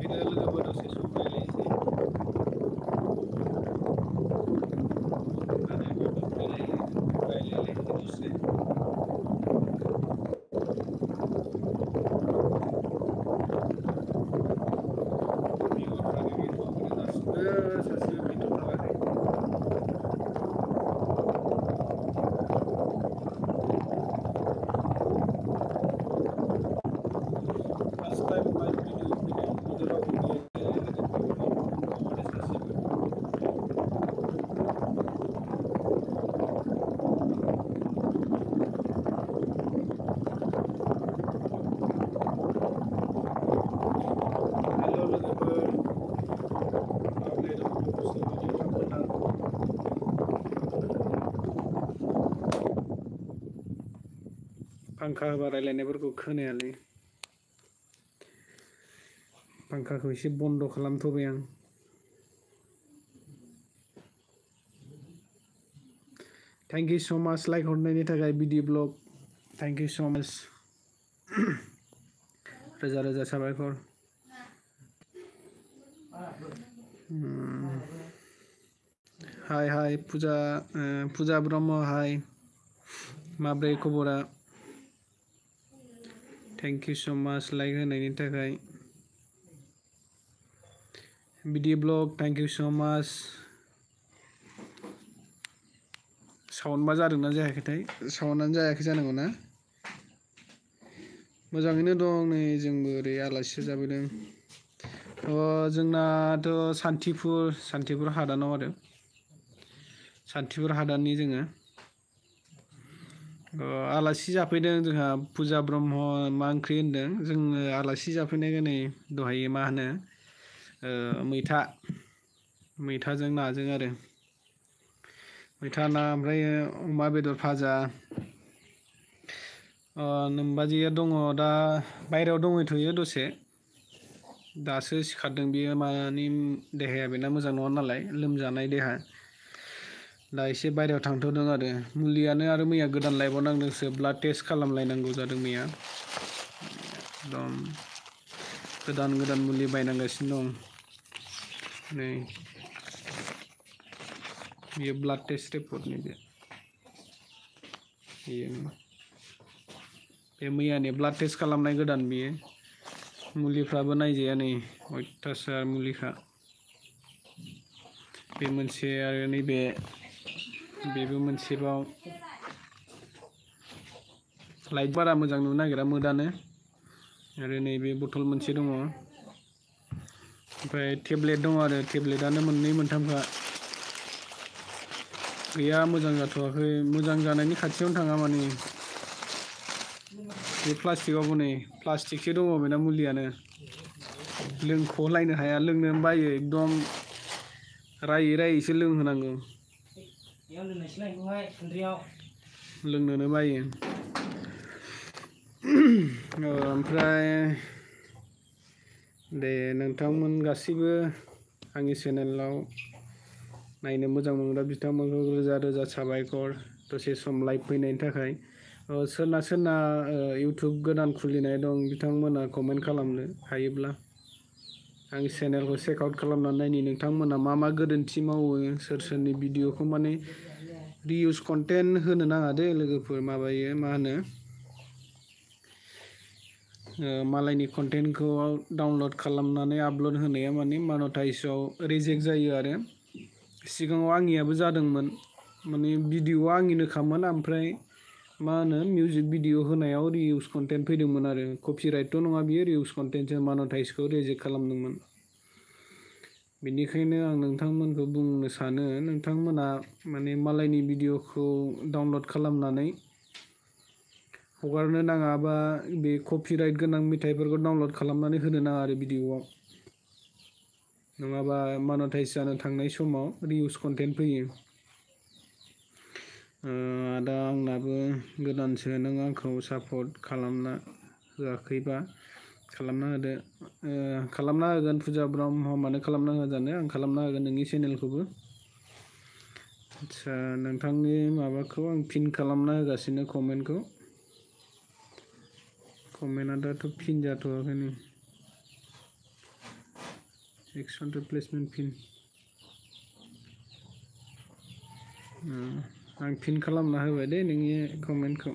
बेखायनो लोगोफोर दसे सम रायलायनोसै रायलायलायनोसै दसे बिगुरफ्रानो गैथ'वाखै दासिमबो सासेबो फैथ'थाराखै फार्स्ट टाइम लाइभ भिडिअ फैनाय बिदि रावबो गैया लोगोफोर फन खालामाखै सासेबो हेल' लोगोफोर माबोरै दं खबर सबर नोंथांमोना फांखा होबा रायलायनायफोरखौ खोनायालै फांखाखौ एसे बन्द' खालामथ'बाय आं thank you so much like हरनायनि थाखाय video blog thank you so much रोजा रोजा साबायखर हाय हाय पूजा ब्रह्म हाय माब्रै खबरा thank you so much like होनायनि थाखाय video blog thank you so much sound मा जादोंना जायाखैथाय साउन्डआनो जायाखै जानांगौ ना मोजाङैनो दं नै जोंबो ओरै आलासि जाफैदों जोंनाथ' सान्तिपुर हादानाव आरो सान्तिपुर हादाननि जोङो आलासि जाफैदों जोंहा पूजा ब्रह्म मा ओंख्रि होनदों जोङो आलासि जाफैनायखाय नै दहाय मा होनो मैथाजों नाजों आरो मैथा ना ओमफ्राय अमा बेदर भाजा नोमबाजैया दङ दा बायहेरायाव दंहैथ'यो दसे दासो सिखारदों बियो मानि देहाया बेना मोजां नङा नालाय लोमजानाय देहा दा एसे बायहेरायाव थांथ'दों आरो मुलियानो आरो मैया गोदान लायबावनांदोंसो ब्लाड टेस्ट खालामलायनांगौ जादों मैया एकदम गोदान मुलि बायनांगासिनो दं नै बियो ब्लाड टेस्ट रिपर्टनि बे मैयानि ब्लाड टेस्ट खालामनाय गोदान बियो मुलिफ्राबो नायजाया नै अयथासार मुलिखा बे मोनसे आरो नैबे बेबो मोनसेबाव लाइट बारा मोजां नुनो नागिरा मोदानो आरो नैबे बथल मोनसे दङ ओमफ्राय टेब्लेट दङ आरो टेब्लेटआनो मोननै मोनथामखा गैया मोजां जाथ'वाखै मोजां जानायनि खाथियावनो थाङा माने बे प्लास्टिकआवबो नै प्लास्टिकसो दङ बेना मुलियानो लोंख'लायनो हाया लोंनो बायो एकदम रायैसो लोंहोनांगौ लोंनोनो बायो ओमफ्राय दे नोंथांमोन गासैबो आंनि चेनेलाव नायनो मोजां मोनग्रा बिथांमोनखौ रोजा रोजा साबायखर दसे सम लाइभ फैनायनि थाखाय सोरना इउटुब गोदान खुलिनाय दं बिथांमोना कमेन्ट खालामनो हायोब्ला आंनि चेनेलखौ चेक आउट खालामनानै नायनि नोंथांमोना मा गोरोन्थि मावो सोरनि भिडिअखौ माने रिउस कन्टेन्ट होनो नाङा दे लोगोफोर माबायो मा होनो मालायनि कन्टेन्टखौ डाउनलड खालामनानै आपल'ड होनाया माने मनेटाइजआव रिजेक्ट जायो आरो सिगाङाव आंनियाबो जादोंमोन माने भिडिअआ आंनिनोखामोन ओमफ्राय मा होनो मिउजिक भिडिअ होनायाव रिउस कन्टेन्ट फैदोंमोन आरो कपिराइटथ' नङा बियो रिउस कन्टेन्टसो मनेटाइजखौ रिजेक्ट खालामदोंमोन बेनिखायनो आं नोंथांमोनखौ बुंनो सानो नोंथांमोना माने मालायनि भिडिअखौ डाउनलड खालामनानै हगारनो नाङा बा बे कपिराइट गोनां मेथाइफोरखौ डाउनलड खालामनानै होनो नाङा आरो भिडिअआव नङाबा मनेटाइज जानो थांनाय समाव रिउस कन्टेन्ट फैयो दा आंनाबो गोदानसो नों आंखौ सापर्ट खालामना होआखैबा खालामना होदो खालामना होगोन पूजा ब्रह्म मानो खालामना होआ जानो आं खालामना होगोन नोंनि चेनेलखौबो आदसा नोंथांनि माबाखौ आं पिन खालामना होगासिनो कमेन्टआ दाथ' पिन जाथ'वाखैनो एक्सन रिप्लेसमेन्ट पिन आं पिन खालामना होबाय दे नोंनि कमेन्टखौ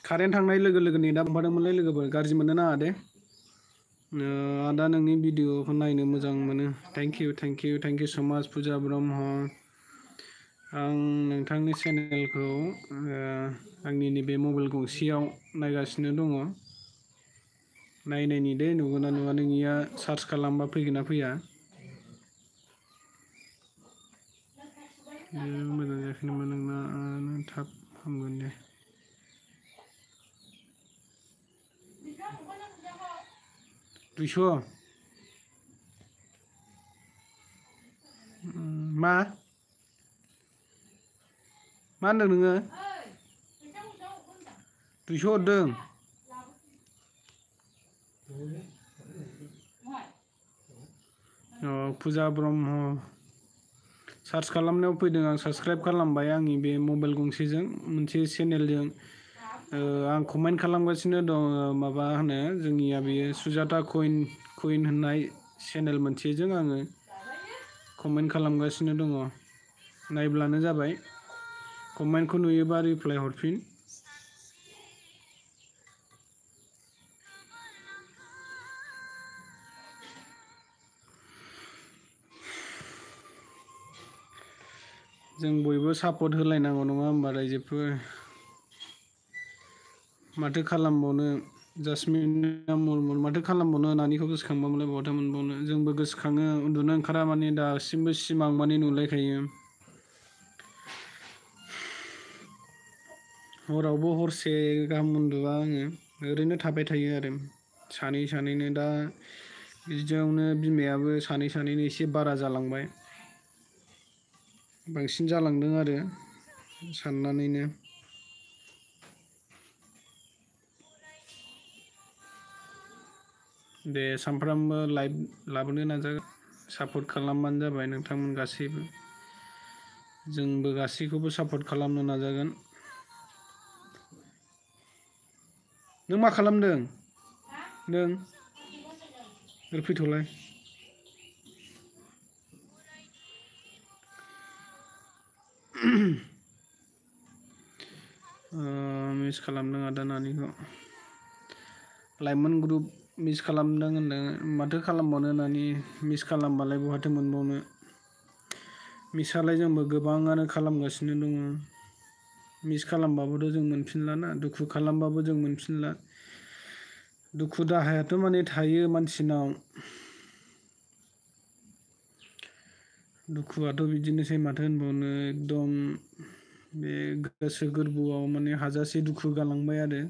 कारेन्ट थांनाय लोगो लोगो नेटआ बुंफादोंमोनलै लोगोफोर गाज्रि मोननो नाङा दे आदा नोंनि भिडिअखौ नायनो मोजां मोनो थेंक इउ सो माच फुजा ब्रह्म आं नोंथांनि चेनेलखौ आंनि नैबे मबाइल गंसेयाव नायगासिनो दङ नायनायनि दे नुगोना नुवा नोंनिया सार्च खालामबा फैगोन ना फैया मोजां जायाखै नामा नोंना थाब हामगोन दे दुइस' मा होनदों नोङो 200 हरदों फुजा ब्रह्म सार्च खालामनायाव फैदों आं साबसक्राइब खालामबाय आंनि बे मबाइल गंसेजों मोनसे चेनेलजों आं कमेन्ट खालामगासिनो दं माबा होनो जोंनिया बेयो सुजाता कुइन होननाय चेनेल मोनसेजों आङो कमेन्ट खालामगासिनो दङ नायब्लानो जाबाय कमेन्टखौ नुयोबा रिप्लाइ हरफिन जों बयबो सापर्ट होलायनांगौ नङा होमबा रायजोफोर माथो खालामबावनो जासमिना मुरमुर माथो खालामबावनो नानिखौ गोसोखांबा मोनलाय बहाथो मोनबावनो जोंबो गोसोखाङो उन्दुनो ओंखारा माने दासिमबो सिमां माने नुलायखायो हरावबो हरसे गाहाम उन्दुआ आङो ओरैनो थाबाय थायो आरो सानैनो दा बिदियावनो बिमायाबो सानैनो एसे बारा जालांबाय बांसिन जालांदों आरो साननानैनो दे सानफ्रामबो लाइभ लाबोनो नाजागोन सापर्ट खालामबानो जाबाय नोंथांमोन गासैबो जोंबो गासैखौबो सापर्ट खालामनो नाजागोन नों मा खालामदों नों ओरै फैथ'लाय मिस खालामदों आदा नानिखौ लाइमोन ग्रुप मिस खालामदों होनदों माथो खालामबावनो नानि मिस खालामबालाय बहाथो मोनबावनो मिसालाय जोंबो गोबाङानो खालामगासिनो दङ मिस खालामबाबोथ' जों मोनफिनलाना दुखु खालामबाबो जों मोनफिनला दुखु दाहायाथ' माने थायो मानसिनाव दुखुआथ' बिदिनोसै माथो होनबावनो एकदम बे गोसो गोरबोआव माने हाजासे दुखु गालांबाय आरो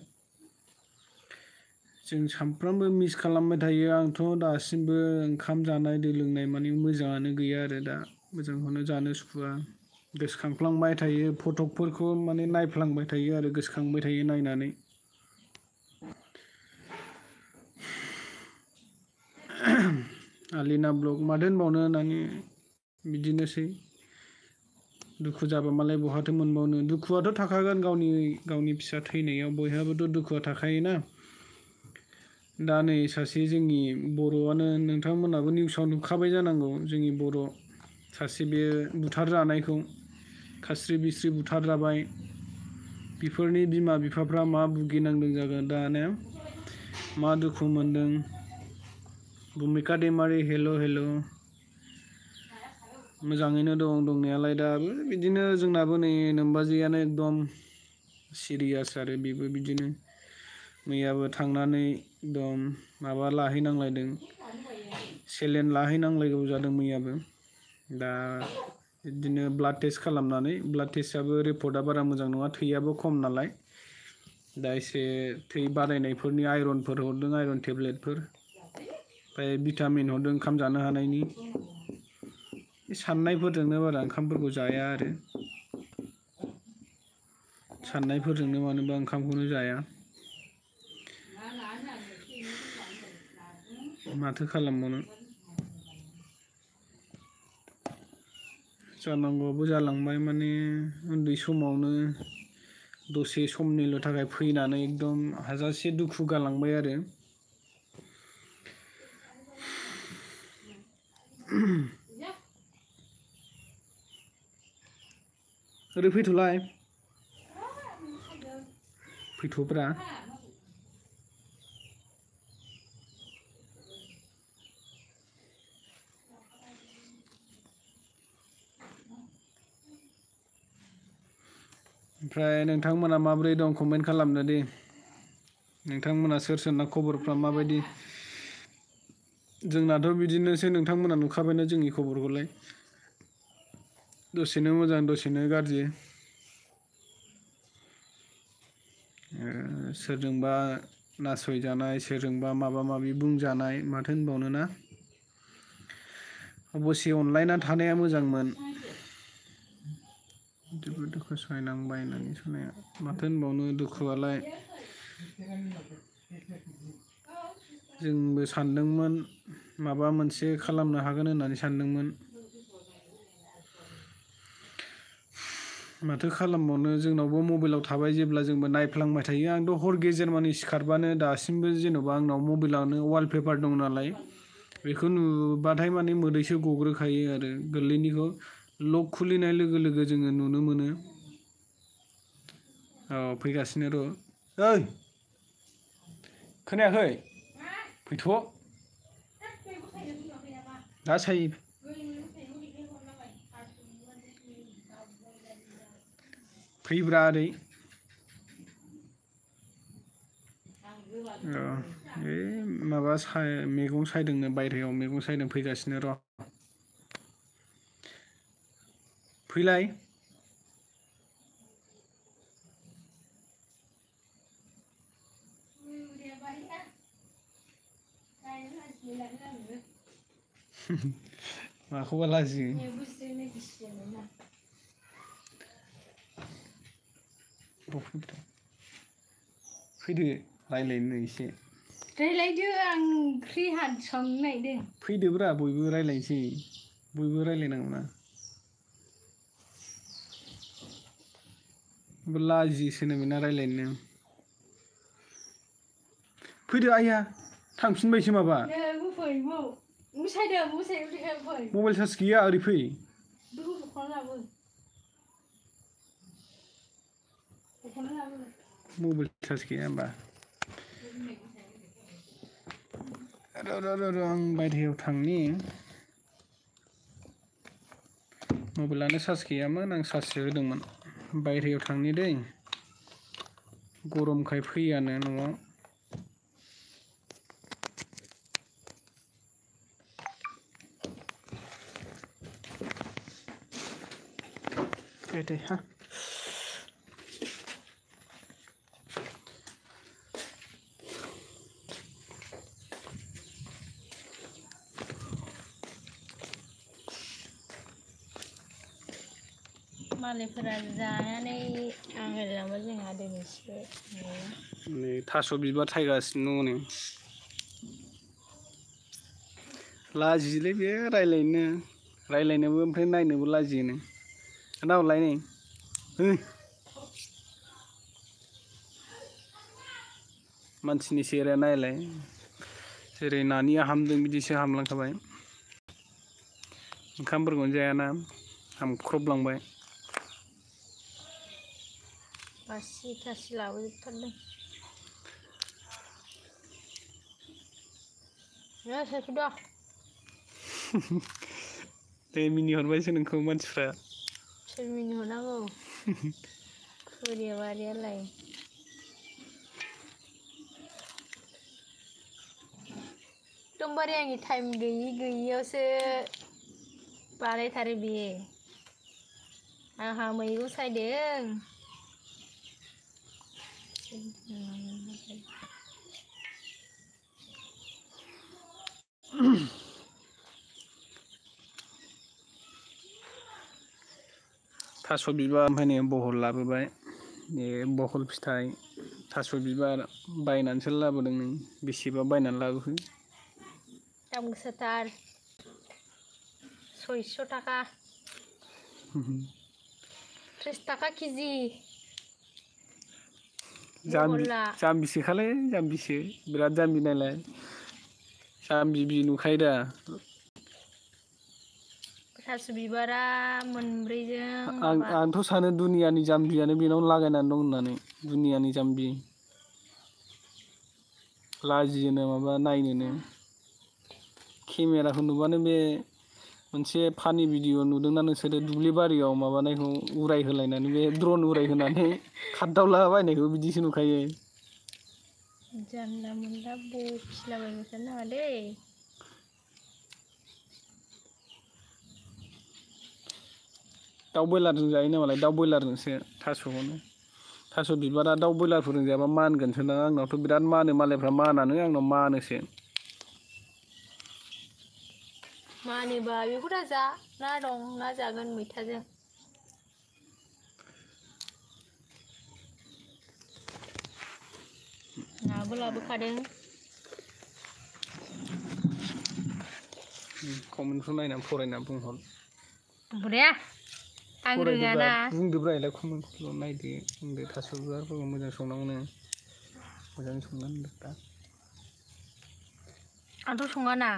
जों सानफ्रामबो मिस खालामबाय थायो आंथ' दासिमबो ओंखाम जानाय दै लोंनाय माने मोजाङानो गैया आरो दा मोजांखौनो जानो सुखुवा गोसोखांफ्लांबाय थायो फटकफोरखौ माने नायफ्लांबाय थायो आरो गोसोखांबाय थायो नायनानै आलिना ब्लग माथो होनबावनो नानि बिदिनोसै दुखु जाबा मालाय बहाथो मोनबावनो दुखुआथ' थाखागोन गावनि फिसा थैनायाव बयहाबोथ' दुखुआ थाखायोना दा नै सासे जोंनि बर'आनो नोंथांमोनाबो निउसाव नुखाबाय जानांगौ जोंनि बर' सासे बे बुथार जानायखौ खास्रि बिस्रि बुथार जाबाय बेफोरनि बिमा बिफाफ्रा मा भुगिनांदों जागोन दानो मा दुखु मोनदों भुमिका दैमारि हेल' मोजाङैनो दं दंनायालाय दाबो बिदिनो जोंनाबो नै नोमबाजैयानो एकदम सिरियास आरो बेबो बिदिनो मैयाबो थांनानै एकदम माबा लाहैनांलायदों सेलेन लाहैनांलायगौ जादों मैयाबो दा बिदिनो ब्लाड टेस्ट खालामनानै ब्लाड टेस्टआबो रिपर्टआ बारा मोजां नङा थैयाबो खम नालाय दा एसे थै बारायनायफोरनि आइरनफोर हरदों आइरन टेब्लेटफोर ओमफ्राय भिटामिन हरदों ओंखाम जानो हानायनि साननायफोरजोंनो बारा ओंखामफोरखौ जाया आरो साननायफोरजोंनो मानोबा ओंखामखौनो जाया माथो खालामबावनो जानांगौआबो जालांबाय माने उन्दै समावनो दसे समनिल' थाखाय फैनानै एकदम हाजासे दुखु गालांबाय आरो ओरै फैथ'लाय फैथ'ब्रा ओमफ्राय नोंथांमोना माबोरै दं कमेन्ट खालामनो दे नोंथांमोना सोर सोरना खबरफ्रा माबायदि जोंनाथ' बिदिनोसै नोंथांमोना नुखाबायना जोंनि खबरखौलाय दसेनो मोजां दसेनो गाज्रि सोरजोंबा नासयजानाय सोरजोंबा माबा माबि बुंजानाय माथो होनबावनो ना अबसे अनलायना थानाया मोजांमोन जोबोद दुखु सहायनांबाय होननानै सनाया माथो होनबावनो दुखुआलाय जोंबो सानदोंमोन माबा मोनसे खालामनो हागोन होननानै सानदोंमोन माथो खालामबावनो जोंनावबो मबाइलाव थाबाय जेब्ला जोंबो नायफ्लांबाय थायो आंथ' हर गेजेर मानि सिखारबानो दासिमबो जेन'बा आंनाव मबाइलावनो वालपेपार दं नालाय बेखौ नुबाथाय माने मोदैसो गग्रोखायो आरो गोरलैनिखौ लक खुलिनाय लोगो लोगो जोङो नुनो मोनो औ फैगासिनो र' ओइ खोनायाखै फैथ' दा सायो फैब्रा ओरै ए माबा मैगं सायदोंनो बायहेरायाव मैगं सायदों फैगासिनो र' फैलाय माखौबा लाजियो फैदो रायलायनो एसे रायलायदो आं ओंख्रि संनो नागिरदों फैदोब्रा बयबो रायलायनोसै बयबो रायलायनांगौना लाजियोसो नोंना रायलायनो फैदो आइया थांफिनबायसो माबा मबाइल चार्ज गैया ओरै फै मबाइल चार्ज गैया होमबा र' आं बायहेरायाव थांनि मबाइलानो चार्ज गैयामोन आं चार्जसो होदोंमोन बायहेरायाव थांनि दै गरमखाय फैयानो न'आव दे हा मालायफोरा जानानै आंगायलांबाय जोंहा दिनैसो नै थास' बिबार थायगासिनो दङ नै लाजियोलै बे रायलायनोबो ओमफ्राय नायनोबो लाजियोनो ना हरलाय नै मानसिनि सेहेराया नायलाय जेरै नानिया हामदों बिदिसो हामलांखाबाय ओंखामफोरखौनो जायाना हामख्रबलांबाय बासि थासि लाबोजोबथारदों सोरखौदा दे मिनिहरबायसो नोंखौ मानसिफ्रा सोर मिनिहरनांगौ खुरिया बारियालाय एकदमबारे आंनि टाइम गैयियावसो बानायथारो बियो आंहा मैगं सायदों थास' बिबार ओमफ्राय नै बहल लाबोबाय बहल फिथाइ थास' बिबार बायनानैसो लाबोदों नै बेसेबा बायनानै लाबोखो दाम गोसाथार 600 थाखा 30 थाखा केजि जाम्बिसोखालै जाम्बिसो बिराद जाम्बि नालाय जाम्बि नुखायो दा थास' बिबारा मोनब्रैजों आंथ' सानो दुनियानि जाम्बियानो बेनाव लागायनानै दं होननानै दुनियानि जाम्बि लाजियोनो माबा नायनोनो केमेराखौ नुबानो बे मोनसे फानि भिडिअ नुदोंना नोंसोरो दुब्लि बारियाव माबानायखौ उरायहोलायनानै बे द्रन उरायहोनानै खारदावलाबायनायखौ बिदिसो नुखायो जानला मोनला बखिलाबायबाय थानो नाङा दै दाउ बयलारजों जायो नामालाय दाउ बयलारजोंसो थास' बिबारा दाउ बयलारफोरजों जायाबा मानगोनसो दां आंनावथ' बिराद मानो मालायफ्रा मानानो आंनाव मानोसो मानोबा बेखौ दाजा ना दं ना जागोन मैथाजों नाबो लाबोखादों कमेन्टखौ नायनानै फरायनानै बुंहर बुराया आं फरायदोब्रा रोङाना बुंदोब्रा एलाय कमेन्टखौल' नायदो बुंदो थास' बिबारफोरखौ मोजां संनांगौनो मोजां संनानै दोन दा आंथ' सङाना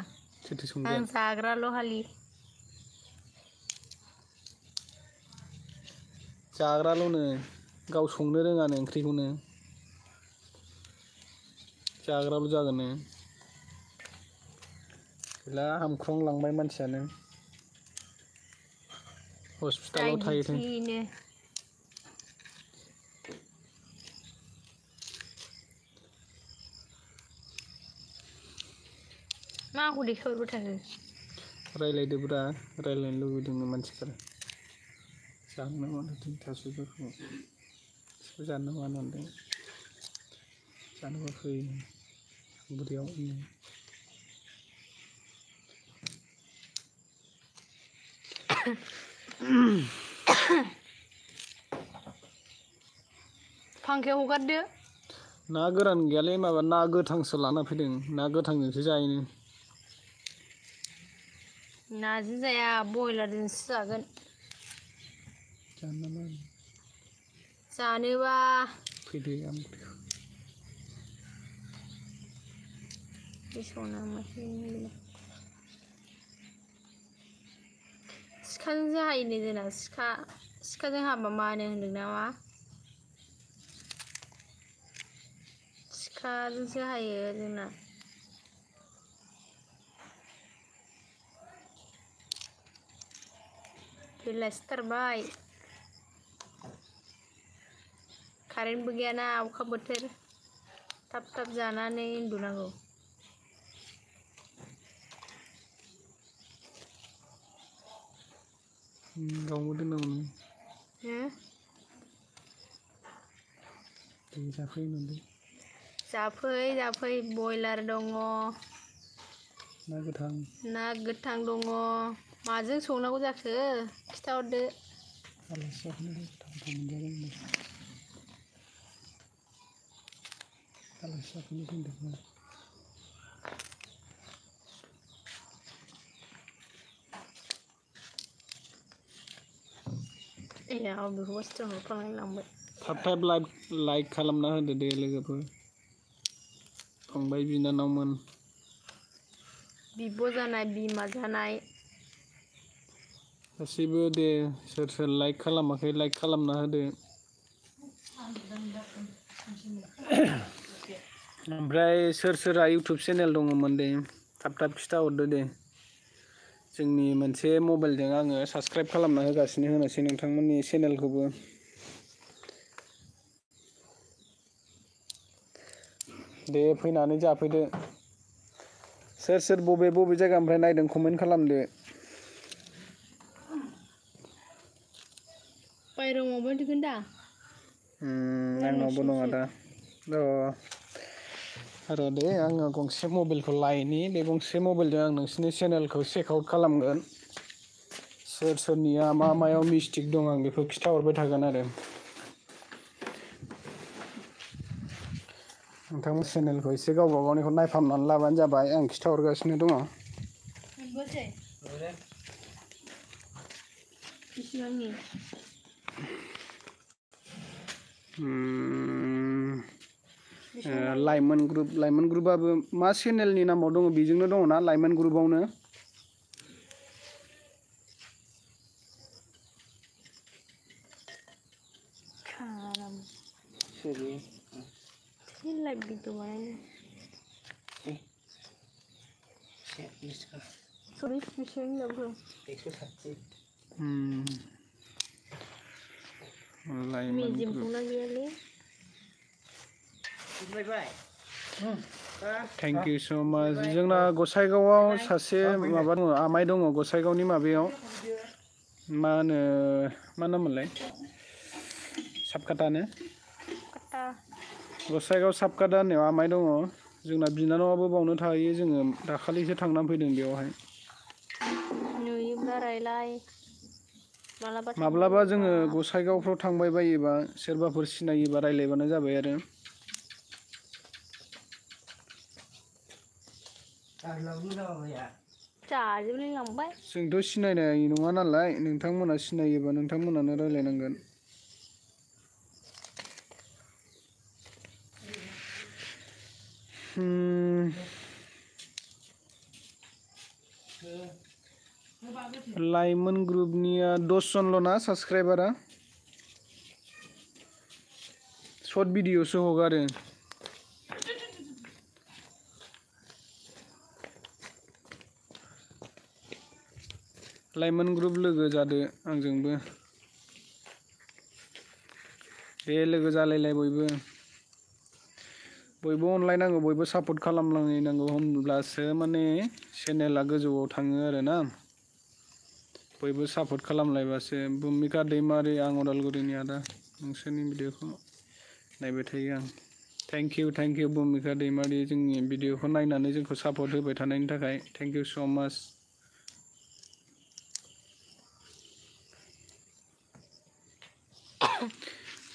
सोरथो आं संगोन जाग्राल' हालि जाग्राल'नो गाव संनो रोङानो ओंख्रिखौनो जाग्राल' जागोननो गैला हामख्रंलांबाय मानसियानो हस्पिटालाव थाहैथों डाइरेक्टलिनो मा आंखौ देखायहरबाय थाखो रायलायदोब्रा रायलायनो लुबैदोंनो मानसिफोरा जानो नामा होनदों थास' बिबारखौ जानो नामा होनदों जानोबा फै बुरियाव फांखायाव हगारदो ना गोरान गैयालै माबा ना गोथांसो लाना फैदों ना गोथांजोंसो जायोनो नाजों जाया बयलारजोंसो जागोन जानो नामा जानोबा फैदो आं सिखाजोंसो हायोनो जोंना सिखाजों हाबा मानो होनदों नामा सिखाजोंसो हायो जोंना बेलासिथारबाय कारेन्टबो गैयाना अखा बोथोर थाब थाब जानानै उन्दुनांगौ गावबो दोननांगौ जाफै होनदों जाफै बयलार दङ ना गोथां दङ माजों संनांगौ जाखो खिथाहरदो बेखौबो सिथर हरफ्लांलायलांबाय थाब थाब लाइक खालामना होदो दे लोगोफोर फंबाय बिनानावमोन बिब' जानाय बिमा जानाय गासैबो दे सोर सोर लाइक खालामाखै लाइक खालामना होदो ओमफ्राय सोर सोरहा इउटुब चेनेल दङमोन दे थाब थाब खिथाहरदो दे जोंनि मोनसे मबाइलजों आङो साबसक्राइब खालामना होगासिनो होनोसै नोंथांमोननि चेनेलखौबो दे फैनानै जाफैदो सोर सोर बबे जायगानिफ्राय नायदों कमेन्ट खालामदो बायहेरायाव माबादों दा आंनावबो नङा दा र' दे आङो गंसे मबाइलखौ लायनि बे गंसे मबाइलजों आं नोंसिनि चेनेलखौ चेक आउट खालामगोन सोर सोरनिया मा मायाव मिस्टेक दं आं बेखौ खिथाहरबाय थागोन आरो नोंथांमोन चेनेलखौ एसे गावबा गावनिखौ नायफामनानै लाबानो जाबाय आं खिथाहरगासिनो दङ बेसेबांनि लाइमोन ग्रुपआबो मा चेनेलनि नामाव दङ बेजोंनो दङ ना लाइमोन ग्रुपआवनो Ini live gitu mana? Sorry, bisa nggak bro? Minjem pula dia nih. Thank you so much. जोंना गसाइगावआव सासे माबा दङ आमाइ दङ गसाइगावनि माबायाव मा नाममोनलाय साबकाटानो Kata गसाइगाव साबकाटा होननायाव आमाइ दङ जोंना बिनानावाबो बावनो थाहैयो जोङो दाखालिसो थांनानै फैदों बेयावहाय नुयोब्ला रायलाय माब्लाबा जोङो गसाइगावफ्राव थांबाय बायोबा सोरबाफोर सिनायोबा रायलायबानो जाबाय आरो जोंथ' सिनायनाय नङा नालाय नोंथांमोना सिनायोबा नोंथांमोनानो रायलायनांगोन लाइमोन ग्रुपनिया 10 जनल' ना साबस्क्राइबारा शर्ट भिडिअसो हगारो लाइमोन ग्रुप लोगो जादो आंजोंबो दे लोगो जालायलाय बयबो अनलायनांगौ बयबो सापर्ट खालामलायनांगौ होनब्लासो माने चेनेला गोजौआव थाङो आरो ना बयबो सापर्ट खालामलायबासो भुमिका दैमारि आं अदालगुरिनि आदा नोंसोरनि भिडिअखौ नायबाय थायो आं थेंक इउ भुमिका दैमारि जोंनि भिडिअखौ नायनानै जोंखौ सापर्ट होबाय थानायनि थाखाय थेंक इउ सो माच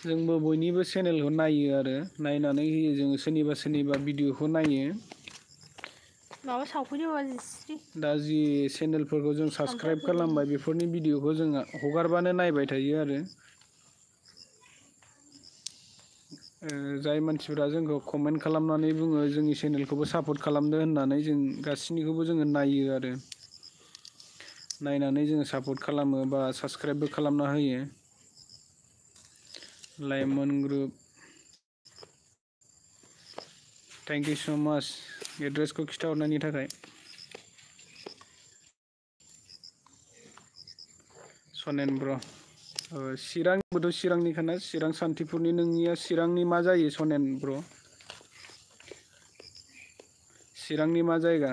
जोंबो बयनिबो चेनेलखौ नायो आरो नायनानै होयो जोङो सोरनिबा भिडिअखौ नायो माबा सावफैदो जिस्रि दा जि चेनेलफोरखौ जों साबस्क्राइब खालामबाय बेफोरनि भिडिअखौ जों हगारबानो नायबाय थायो आरो जाय मानसिफोरा जोंखौ कमेन्ट खालामनानै बुङो जोंनि चेनेलखौबो सापर्ट खालामदो होननानै जों गासैनिखौबो जोङो नायो आरो नायनानै जोङो सापर्ट खालामो बा साबस्क्राइबबो खालामना होयो लाइमोन ग्रुप थेंक इउ सो माच एड्रेसखौ खिथाहरनायनि थाखाय सनेन ब्र चिरांबोथ' चिरांनिखाना चिरां सान्थिफुरनि नोंनिया चिरांनि मा जायो सनेन ब्र चिरांनि मा जायगा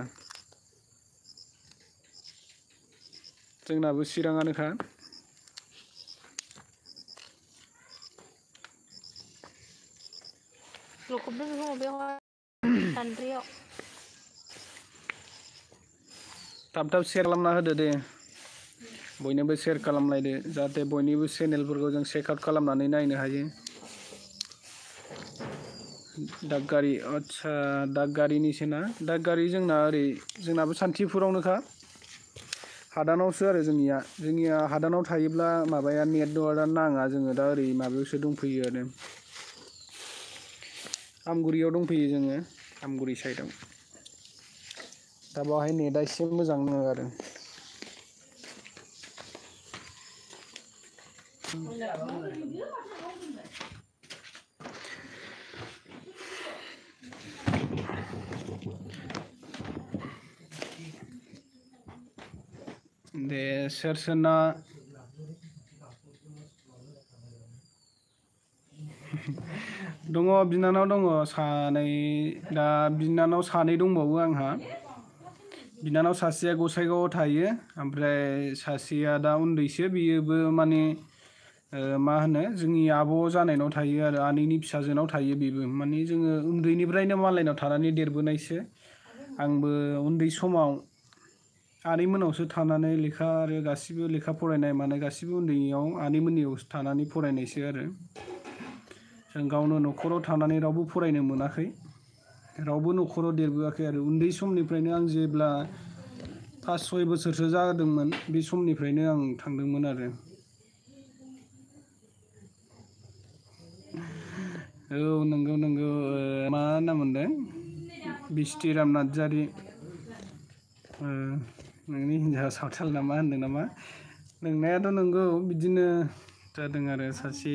जोंनाबो चिराङानोखा लखबदो बेखौ माबायावहाय सान्द्रियाव थाब शेयार खालामना होदो दे बयनोबो शेयार खालामलायदो जाहाथे बयनिबो चेनेलफोरखौ जों चेकआउट खालामनानै नायनो हायो दागगारि आदसा दागगारिनिसोना दागगारि जोंना ओरै जोंनाबो सान्थिफुरावनोखा हादानावसो आरो जोंनिया हादानाव थायोब्ला माबाया नेटवार्कआ नाङा जोङो दा ओरै माबायावसो दंफैयो आरो आमगुरियाव दंफैयो जोङो आमगुरि साइडआव दा बावहाय नेटआ एसे मोजां नाङो आरो दे सोरना दङ बिनानाव दङ सानै दा बिनानाव सानै दंबावो आंहा बिनानाव सासेया गसाइगावआव थायो ओमफ्राय सासेया दा उन्दैसो बियोबो माने मा होनो जोंनि आब' जानायनाव थायो आरो आनैनि फिसाजोनाव थायो बेबो माने जोङो उन्दैनिफ्रायनो मालायनाव थानानै देरबोनायसो आंबो उन्दै समाव आनैमोनावसो थानानै लेखा आरो गासिबो लेखा फरायनाय मानाय गासिबो उन्दैयाव आनैमोननियावसो थानानै फरायनायसो आरो जों गावनो न'खराव थानानै रावबो फरायनो मोनाखै रावबो न'खराव देरबोआखै आरो उन्दै समनिफ्रायनो आं जेब्ला 5-6 बोसोरसो जादोंमोन बे समनिफ्रायनो आं थांदोंमोन आरो औ नंगौ मा नाम मोनदों बिस्थिराम नार्जारि नोंनि हिन्जावा सावथाल नामा होनदों नामा नोंनायाथ' नंगौ बिदिनो जादों आरो सासे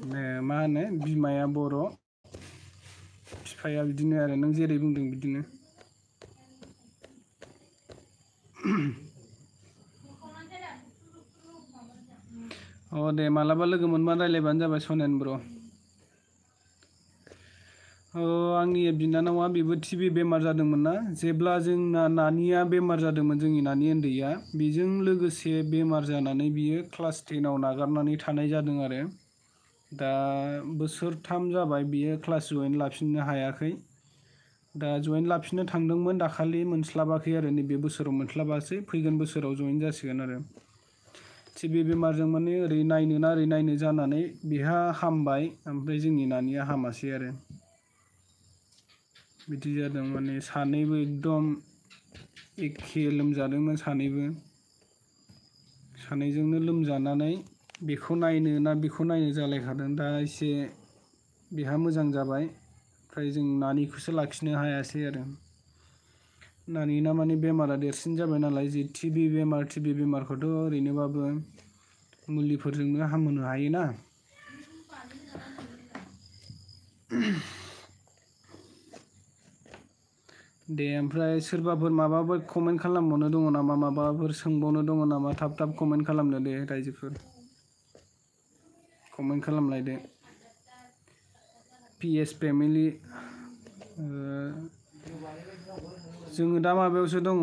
मा होनो बिमाया बर' बिफाया बिदिनो आरो नों जेरै बुंदों बिदिनो। दे मालाबा लोगो मोनबा रायलायबानो जाबाय सनेन ब्र'। आंनि बिनानावा बेबो टिबि बेमार जादोंमोन ना जेब्ला जोंना नानिया बेमार जादोंमोन जोंनि नानि उन्दैया बेजों लोगोसे बेमार जानानै बियो क्लास 10आव नागारनानै थानाय जादों आरो दा बोसोरथाम जाबाय बियो क्लास जयेन लाफिननो हायाखै दा जयेन लाफिननो थांदोंमोन दाखालि मोनस्लाबाखै आरो नैबे बोसोराव मोनस्लाबासै फैगोन बोसोराव जयेन जासिगोन आरो टिबि बेमारजों माने ओरै नायनो ना ओरै नायनो जानानै बेहा हामबाय ओमफ्राय जोंनि नानिया हामासै आरो बिदि जादों माने सानैबो एकदम एखे लोमजादोंमोन सानैजोंनो लोमजानानै बेखौ नायनो ना बेखौ नायनो जालायखादों दा एसे बेहा मोजां जाबाय ओमफ्राय जों नानिखौसो लाखिनो हायासै आरो नानिना माने बेमारा देरसिन जाबाय नालाय जि टिबि बेमारखौथ' ओरैनोबाबो मुलिफोरजोंनो हामहोनो हायोना। दे ओमफ्राय सोरबाफोर माबाफोर कमेन्ट खालामबावनो दङ नामा माबाफोर सोंबावनो दङ नामा थाब कमेन्ट खालामदो दे रायजोफोर कमेन्ट खालामलायदो। PS फेमिलि जोङो दा माबायावसो दङ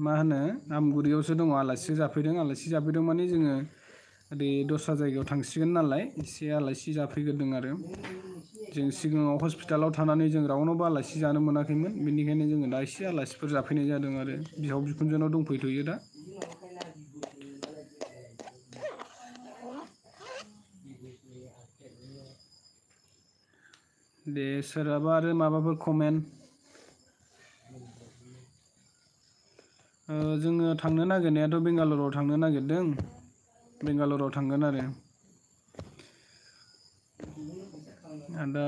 मा होनो आमगुरियावसो दङ आलासि जाफैदों माने जोङो ओरै दस्रा जायगायाव थांसिगोन नालाय एसे आलासि जाफैग्रोदों आरो जों सिगाङाव हस्पिटालाव थानानै जों रावनावबो आलासि जानो मोनाखैमोन बेनिखायनो जोङो दा एसे आलासिफोर जाफैनाय जादों आरो बिहाव बिखुनजोनाव दंफैथ'यो दा। दे सोरहाबा आरो माबाफोर कमेन्ट जोङो थांनो नागिरनायाथ' बेंगालराव थांनो नागिरदों बेंगालराव थांगोन आरो दा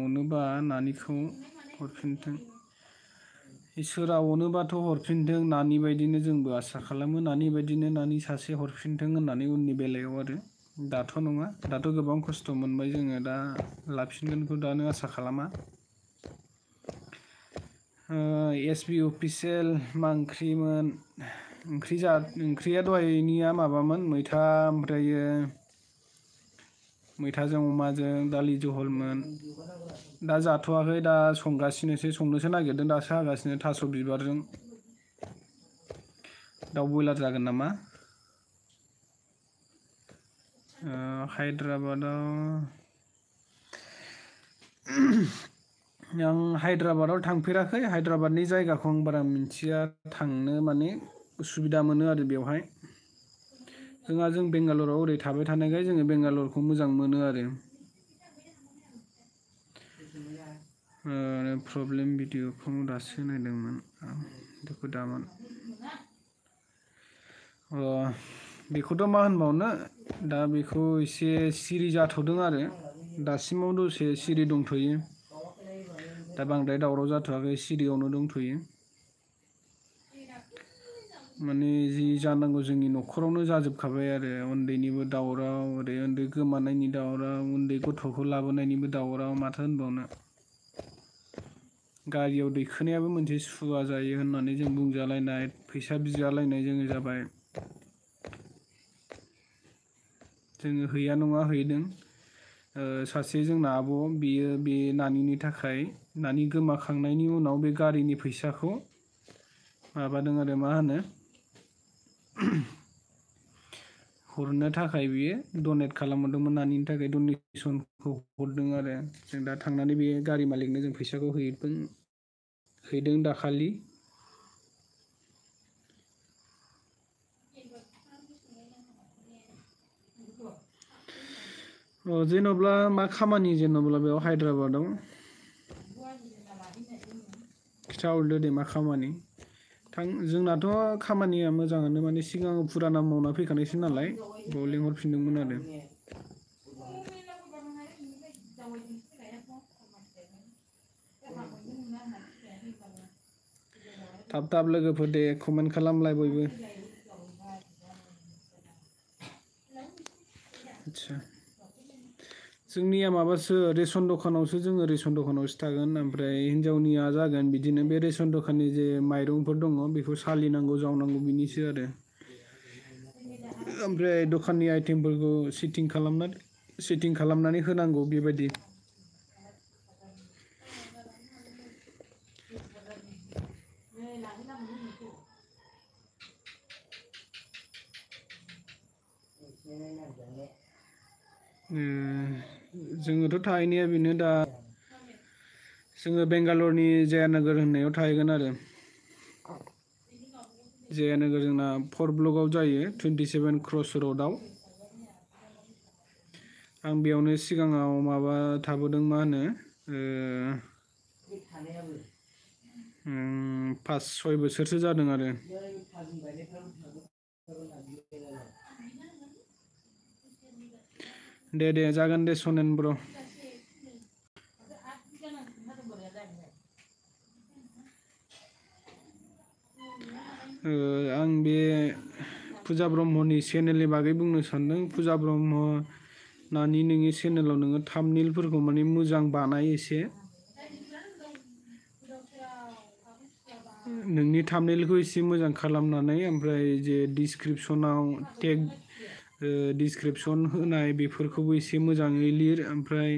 अनोबा नानिखौ हरफिनथों इसोरा अनोबाथ' हरफिनथों नानि बायदिनो जोंबो आसा खालामो नानि बायदिनो नानि सासे हरफिनथों होननानै उननि बेलायाव आरो दाथ' नङा दाथ' गोबां खस्थ' मोनबाय जोङो दा लाफिनगोनखौ दानो आसा खालामा। SB अफिसियेल मा ओंख्रिमोन ओंख्रिया दहायनिया माबामोन मैथा ओमफ्रायो मैथाजों अमाजों दालि जहलमोन दा जाथ'वाखै दा संनोसो नागिरदों दासो हागासिनो थास' बिबारजों दाउ बयलार जागोन नामा। हायद्राबादाव आं हायद्राबादाव थांफेराखै हायद्राबादनि जायगाखौ आं बारा मिथिया थांनो माने उसुबिदा मोनो आरो बेवहाय जों बेंगालराव ओरै थाबाय थानायखाय जोङो बेंगालरखौ मोजां मोनो आरो प्रब्लेम भिडिअखौ दासो नायदोंमोन आं दुखु दामोन बेखौथ' मा होनबावनो दा बेखौ एसे सिरि जाथ'दों आरो दासिमाव दसे सिरि दंथ'यो दा बांद्राय दावराव जाथ'वाखै सिरियावनो दंथ'यो माने जि जानांगौ जोंनि न'खरावनो जाजोबखाबाय आरो उन्दैनिबो दावराव ओरै उन्दै गोमानायनि दावराव उन्दै गथ'खौ लाबोनायनिबो दावराव माथो होनबावनो गारियाव दैखोनायाबो मोनसे सुवा जायो होननानै जों बुंजालायनाय फैसा बिजालायनाय जोङो जाबाय जोङो हैया नङा हैदों सासे जोंना आब' बियो बे नानिनि थाखाय नानि गोमाखांनायनि उनाव बे गारिनि फैसाखौ माबादों आरो मा होनो हरनो थाखाय बियो डनेट खालामहरदोंमोन नानिनि थाखाय डनेसनखौ हरदों आरो जों दा थांनानै बे गारि मालिकनो जों फैसाखौ हैदों दाखालि जेन'ब्ला मा खामानि जेन'ब्ला बेयाव हायद्राबादाव खिथाहरदो दे मा खामानि जोंनाथ' खामानिया मोजाङानो माने सिगाङाव फुराना मावना फैखानायसो नालाय बेयाव लिंहरफिनदोंमोन आरो थाब लोगोफोर दे कमेन्ट खालामलाय बयबो आदसा जोंनिया माबासो रेसन दखानावसो जोङो रेसन दखानावसो थागोन ओमफ्राय हिनजावनिया जागोन बिदिनो बे रेसन दखाननि जे माइरंफोर दङ बेखौ सालिनांगौ जावनांगौ बिनिसो आरो ओमफ्राय दखाननि आइटेमफोरखौ सिटिं खालामनानै होनांगौ बेबायदि जोङोथ' थाहैनाया बेनो दा जोङो बेंगालरनि जयानोगोर होननायाव थाहैगोन आरो जयानोगोर जोंना 4 ब्लकआव जायो 27 क्रस रडआव आं बेयावनो सिगाङाव माबा थाबोदों मा होनो 5-6 बोसोरसो जादों आरो दे जागोन दे सनेन ब्र आं बे फुजा ब्रह्मनि चेनेलनि बागै बुंनो सानदों फुजा ब्रह्म नानि नोंनि चेनेलाव नोङो थाम्बनेइलफोरखौ माने मोजां बानाय एसे नोंनि थाम्बनेइलखौ एसे मोजां खालामनानै ओमफ्राय जे डिसक्रिपसन होनाय बेफोरखौबो एसे मोजाङै लिर ओमफ्राय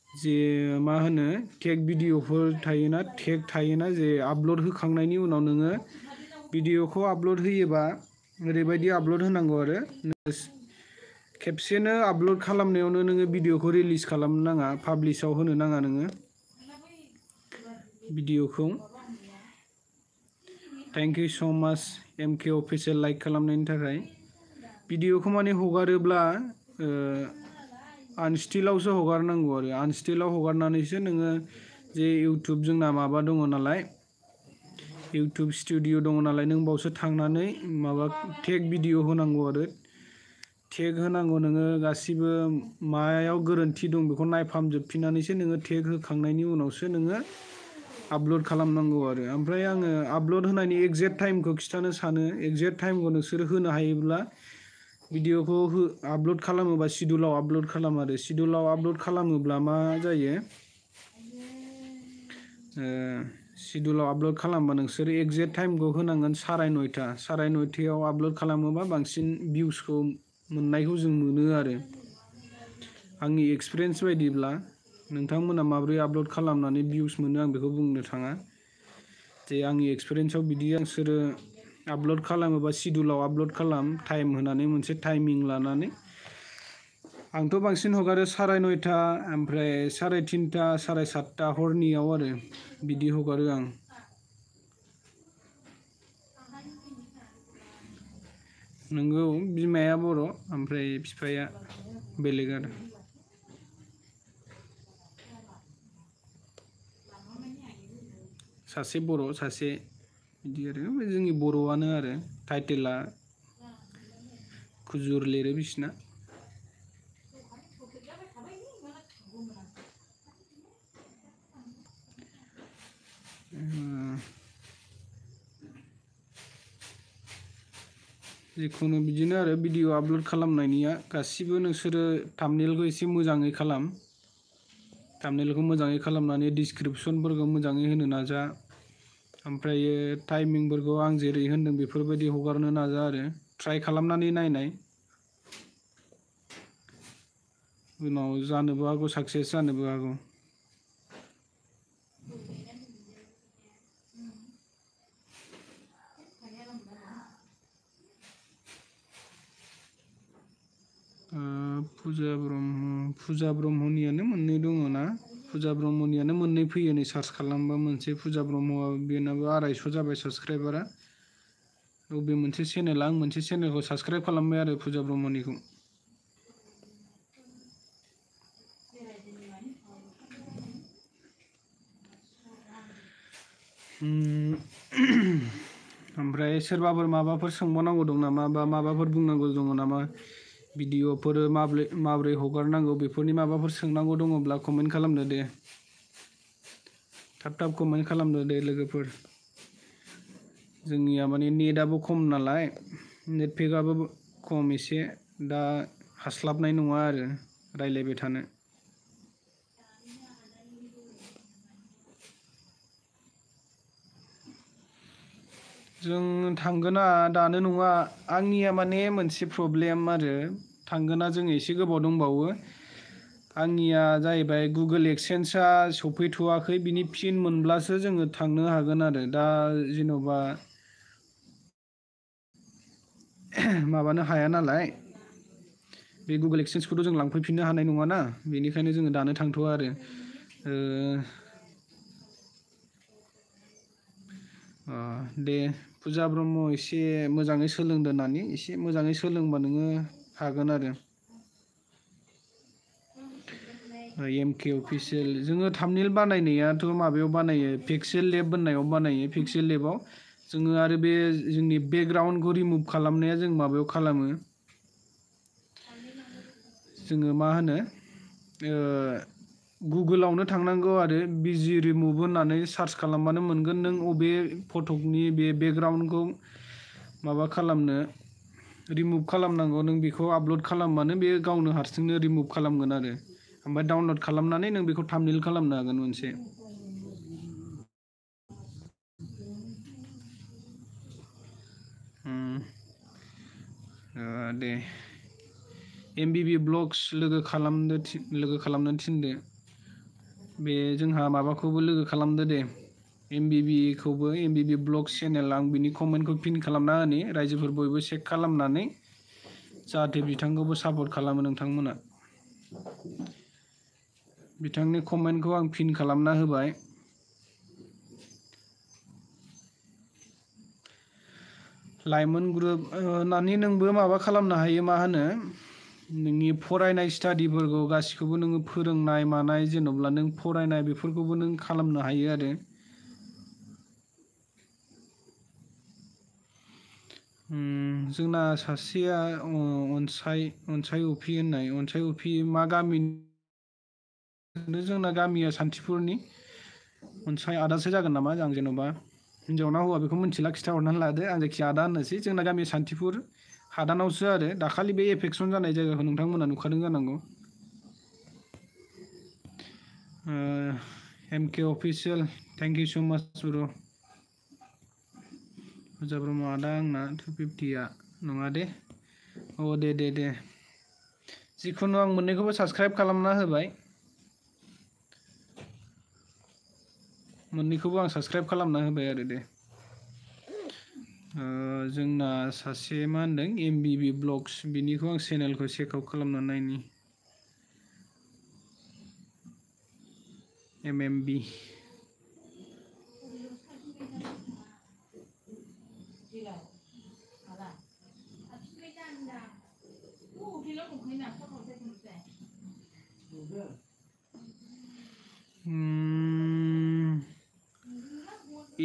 जे मा होनो टेग भिडिअफोर थायोना जे आपल'ड होखांनायनि उनाव नोङो भिडिअखौ आपल'ड होयोबा ओरैबायदि आपल'ड होनांगौ आरो खेबसेनो आपल'ड खालामनायावनो नोङो भिडिअखौ रिलिज खालामनो नाङा पाब्लिसाव होनो नाङा नोङो भिडिअखौ थेंक इउ स' माच MK अफिसियेल लाइक खालामनायनि थाखाय भिडिअखौ माने हगारोब्ला आनस्टिलावसो हगारनांगौ आरो आनस्टिलाव हगारनानैसो नोङो जे इउटुब जोंना माबा दङ नालाय इउटुब स्टुडिअ दङ नालाय नों बावसो थांनानै माबा टेग भिडिअ होनांगौ आरो टेग होनांगौ नोङो गासिबो मायाव गोरोन्थि दं बेखौ नायफामजोबफिननानैसो नोङो टेग होखांनायनि उनावसो नोङो आपल'ड खालामनांगौ आरो ओमफ्राय आङो आपल'ड होनायनि एक्जेक्ट टाइमखौ खिन्थानो सानो एक्जेक्ट टाइमखौ नोंसोर होनो हायोब्ला भिडिअखौ आपल'ड खालामोबा सिडुलाव आपल'ड खालाम आरो सिडुलाव आपल'ड खालामोब्ला मा जायो सिडुलाव आपल'ड खालामबा नोंसोर एक्जेक्ट टाइमखौ होनांगोन 9:30 आपल'ड खालामोबा बांसिन भिउसखौ मोननायखौ जों मोनो आरो आंनि एक्सपिरियेन्स बायदिब्ला नोंथांमोना माबोरै आपल'ड खालामनानै भिउस मोनो आं बेखौ बुंनो थाङा जे आंनि एक्सपिरियेन्सआव बिदि नोंसोरो आपल'ड खालामोबा सिडुलाव आपल'ड खालाम टाइम होनानै मोनसे टाइमिं लानानै आंथ' बांसिन हगारो 9:30 ओमफ्राय 3:30 7:30 हरनियाव आरो बिदि हगारो आं नोंगौ बिमाया बर' ओमफ्राय बिफाया बेलेग आरो सासे बर' सासे बिदि आरो जोंनि बर'आनो आरो टाइटेला खुजुर लिरो बिसिना जिखुनु बिदिनो आरो भिडिअ आपल'ड खालामनायनिया गासिबो नोंसोरो थाम्बनेइलखौ एसे मोजाङै खालाम थाम्बनेइलखौ मोजाङै खालामनानै डिसक्रिपसनफोरखौ मोजाङै होनो नाजा ओमफ्रायो टाइमिंफोरखौ आं जेरै होनदों बेफोरबायदि हगारनो नाजा आरो ट्राइ खालामनानै नायनाय उनाव जानोबो हागौ साक्सेस जानोबो हागौ फुजा ब्रह्मनियानो मोननै दङ ना फुजा ब्रह्मनियानो मोननै फैयो नै सार्च खालामबा मोनसे फुजा ब्रह्मआ बेनाबो 250 जाबाय साबसक्राइबारा बे मोनसे चेनेल आं मोनसे चेनेलखौ साबसक्राइब खालामबाय आरो फुजा ब्रह्मनिखौ ओमफ्राय सोरबाफोर माबाफोर सोंबावनांगौ दं नामा बा माबाफोर बुंनांगौ दङ नामा भिडिअफोर माबोरै हगारनांगौ बेफोरनि माबाफोर सोंनांगौ दङब्ला कमेन्ट खालामदो दे थाब कमेन्ट खालामदो दे लोगोफोर जोंनिया माने नेटआबो खम नालाय नेट पेकआबो खम एसे दा हास्लाबनाय नङा आरो रायलायबाय थानो जों थांगोना दानो नङा आंनिया माने मोनसे प्रब्लेम आरो थांगोना जों एसे गोबाव दंबावो आंनिया जाहैबाय गुगोल एक्सेन्सआ सफैथ'वाखै बिनि फिन मोनब्लासो जोङो थांनो हागोन आरो दा जेन'बा माबानो हाया नालाय बे गुगोल एक्सेन्सखौथ' जों लांफैफिननो हानाय नङाना बेनिखायनो जोङो दानो थांथ'वा आरो दे फुजा ब्रह्म एसे मोजाङै सोलोंदो होननानै एसे मोजाङै सोलोंबा नोङो हागोन आरो एमके अफिसियेल जोङो थाम्बनेल बानायनायाथ' माबायाव बानायो पिक्सेल लेब होननायाव बानायो पिक्सेल लेबाव जोङो आरो बे जोंनि बेकग्राउन्डखौ रिमुभ खालामनाया जों माबायाव खालामो जोङो मा होनो गुगोलावनो थांनांगौ आरो बिजि रिमुभ होननानै सार्च खालामबानो मोनगोन नों अबे फटकनि बे बेकग्राउन्डखौ माबा खालामनो रिमुभ खालामनांगौ नों बेखौ आपल'ड खालामबानो बे गावनो हारसिंनो रिमुभ खालामगोन आरो ओमफ्राय डाउनल'ड खालामनानै नों बेखौ थाम्बनेल खालामनो हागोन मोनसे दे एमबिबि ब्लग्स लोगो खालामनो थिनदो बे जोंहा माबाखौबो लोगो खालामदो दे एमबिबिखौबो एमबिबि ब्लग्स चेनेल आं बिनि कमेन्टखौ पिन खालामना होनि रायजोफोर बयबो चेक खालामनानै जाहाथे बिथांखौबो सापर्ट खालामो नोंथांमोना बिथांनि कमेन्टखौ आं पिन खालामना होबाय लाइमोन ग्रुप होननानै नोंबो माबा खालामनो हायो मा होनो नोंनि फरायनाय स्टाडिफोरखौ गासिखौबो नोङो फोरोंनाय मानाय जेन'ब्ला नों फरायनाय बेफोरखौबो नों खालामनो हायो आरो जोंना सासेया अनसाय अफि होननाय अनसाय अफि मा गामिनि जोंना गामिया सान्थिफुरनि अनसाय आदासो जागोन नामा आं जेन'बा हिनजाव ना हौवा बेखौ मिथिला खिथाहरनानै लादो आं जायखिया आदा होननोसै जोंना गामिया सान्थिफुर हादानावसो आरो दाखालि बे एफेक्सन जानाय जायगाखौ नोंथांमोना नुखादों जानांगौ एमके अफिसियेल थेंक इउ स' माच ब्र फुजा ब्रह्म आदा आंना 250आ नङा दे दे जिखुनु आं मोननैखौबो साबसक्राइब खालामना होबाय मोननैखौबो आं साबसक्राइब खालामना होबाय आरो दे जोंना सासे मा होनदों एमबिबि ब्लग्स बिनिखौ आं चेनेलखौ चेकआउट खालामना नायनि एमएमबि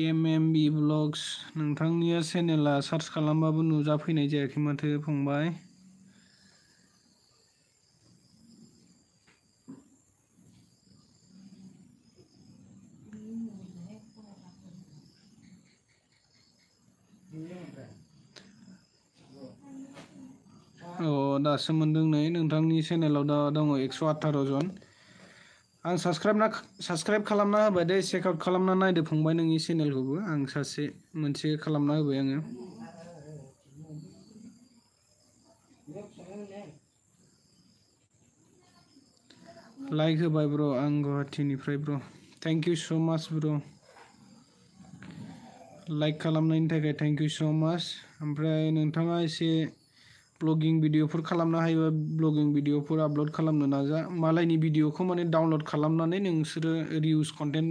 एमएमबि ब्लग्स नोंथांनिया चेनेला सार्च खालामबाबो नुजाफैनाय जायाखै माथो फंबाय दासो मोनदों नै नोंथांनि चेनेलाव दा दङ 118 जन आं साबसक्राइब खालामना होबाय दे चेकआउट खालामना नायदो फंबाय नोंनि चेनेलखौबो आं मोनसे खालामना होबाय आङो लाइक होबाय ब्र आं गुवाहाटीनिफ्राय ब्र थेंक इउ स' माच ब्र लाइक खालामनायनि थाखाय थेंक इउ स' माच ओमफ्राय नोंथाङा एसे ब्लगिं भिडिअफोर खालामनो हायोबा ब्लगिं भिडिअफोर आपल'ड खालामनो नाजा मालायनि भिडिअखौ माने डाउनल'ड खालामनानै नोंसोरो रिउस कन्टेन्ट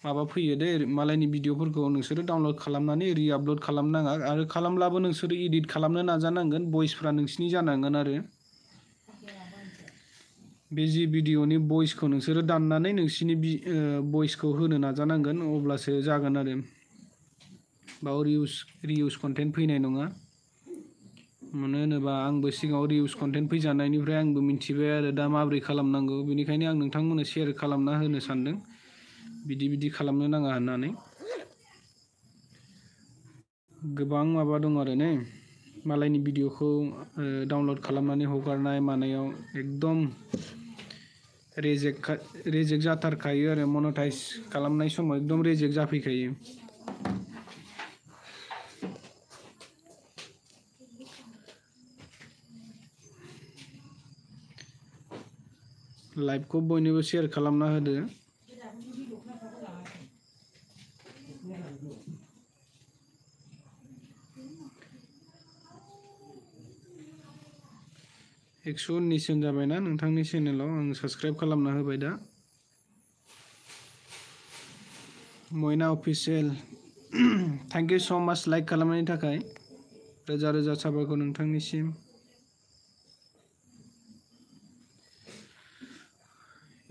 माबा फैयो दे मालायनि भिडिअफोरखौ नोंसोरो डाउनल'ड खालामनानै आपल'ड खालामनाङा आरो खालामब्लाबो नोंसोरो इडिट खालामनो नाजानांगोन भइसफ्रा नोंसिनि जानांगोन आरो बे जि भिडिअनि भइसखौ नोंसोरो दाननानै नोंसिनि भइसखौ होनो नाजानांगोन अब्लासो जागोन आरो बाव रिउस कन्टेन्ट फैनाय नङा मानो होनोबा आंबो सिगाङाव रिउस कन्टेन्ट फैजानायनिफ्राय आंबो मिथिबाय आरो दा माबोरै खालामनांगौ बेनिखायनो आं नोंथांमोननो शेयार खालामना होनो सानदों बिदि खालामनो नाङा होननानै गोबां माबा दं आरो ने मालायनि भिडिअखौ डाउनल'ड खालामनानै हगारनाय मानायाव एकदम रेजेक्ट जाथारखायो आरो मनेटाइज खालामनाय समाव एकदम रेजेक्ट जाफैखायो लाइभखौ बयनोबो शेयार खालामना होदो। एक्स' 19 जन जाबायना नोंथांनि चेनेलाव आं साबस्क्राइब खालामना होबाय दा। मयना अफिसियेल थेंक इउ स' माच लाइक खालामनायनि थाखाय रोजा रोजा साबायखर नोंथांनिसिम।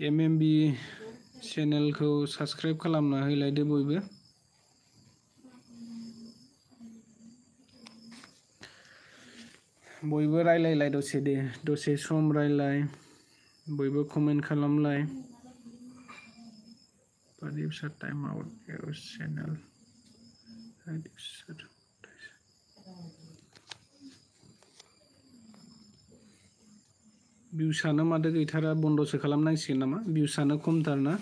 MMB चेनेलखौ साबस्क्राइब खालामना होलायदो बयबो। बयबो रायलायलाय दसे सम रायलाय बयबो कमेन्ट खालामलाय। टाइम आउट इउर चेनेल भिउसानो माथो गैथारा बन्दसो खालामनांसिगोन नामा? भिउसानो खमथार ना?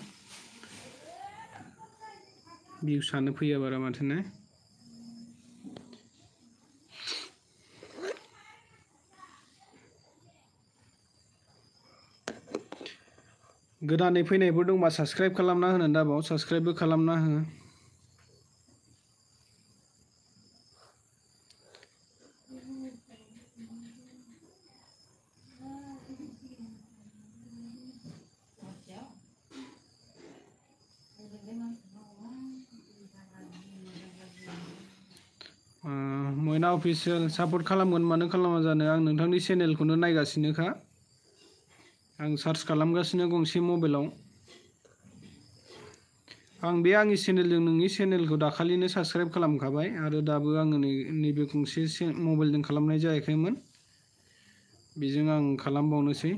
भिउसानो फैया बारा माथो ने? गोदानै फैनायफोर दंबा साबस्क्राइब खालामना होनो दाबाव साबस्क्राइबबो खालामना हो। मयना अफिसियेल सापर्ट खालामगोन मानो खालामा जानो आं नोंथांनि चेनेलखौनो नायगासिनोखा। आं सार्च खालामगासिनो गंसे मबाइलाव। आं बे आंनि चेनेलजों नोंनि चेनेलखौ दाखालिनो साबस्क्राइब खालामखाबाय आरो दाबो आङो नैबे गंसे मबाइलजों खालामनाय जायाखैमोन। बेजों आं खालामबावनोसै।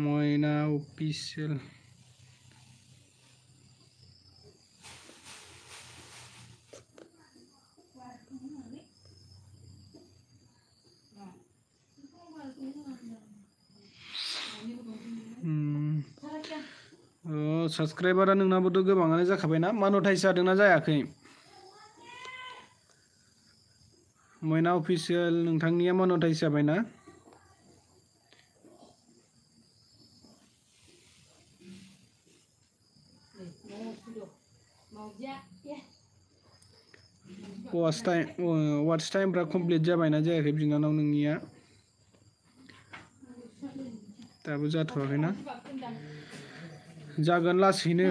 मयना अफिसियेल साबस्क्राइबारा नोंनाबोथ' गोबाङानो जाखाबायना? मनेटाइज जादोंना जायाखै? मयना अफिसियेल नोंथांनिया मनेटाइज जाबायना? वाच टाइमफ्रा कमप्लिट जाबायना जायाखै बिनानाव नोंनिया? दाबो जाथ'वाखैना? जागोन लासैनो।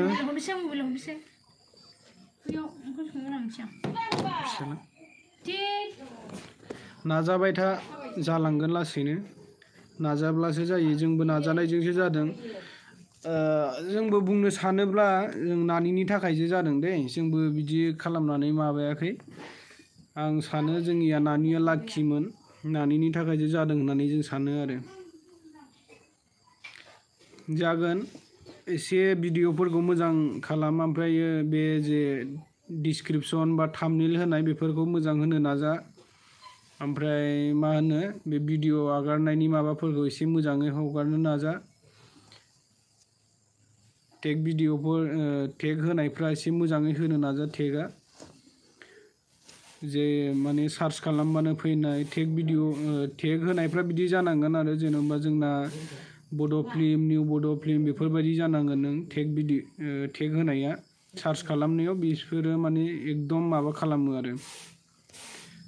नाजाबाय था जालांगोन लासैनो। नाजाब्लासो जायो जोंबो नाजानायजोंसो जादों। जोंबो बुंनो सानोब्ला जों नानिनि थाखायसो जादों दे जोंबो बिदि खालामनानै माबायाखै। आं सानो जोंनिया नानिया लाकिमोन नानिनि थाखायसो जादों होननानै जों सानो आरो। जागोन एसे भिडिअफोरखौ मोजां खालाम ओमफ्रायो बे जे डिसक्रिपसन बा थाम्बनेल होनाय बेफोरखौ मोजां होनो नाजा। ओमफ्राय मा होनो बे भिडिअ आगारनायनि माबाफोरखौ एसे मोजाङै हगारनो नाजा। टेग होनायफ्रा एसे मोजाङै होनो नाजा टेगआ। जे माने सार्च खालामबानो फैनाय टेग होनायफ्रा बिदि जानांगोन आरो जेनेबा जोंना बड' फिल्म निउ बड' फिल्म बेफोरबायदि जानांगोन नों टेग होनाया सार्च खालामनायाव बिसोरो माने एकदम माबा खालामो आरो।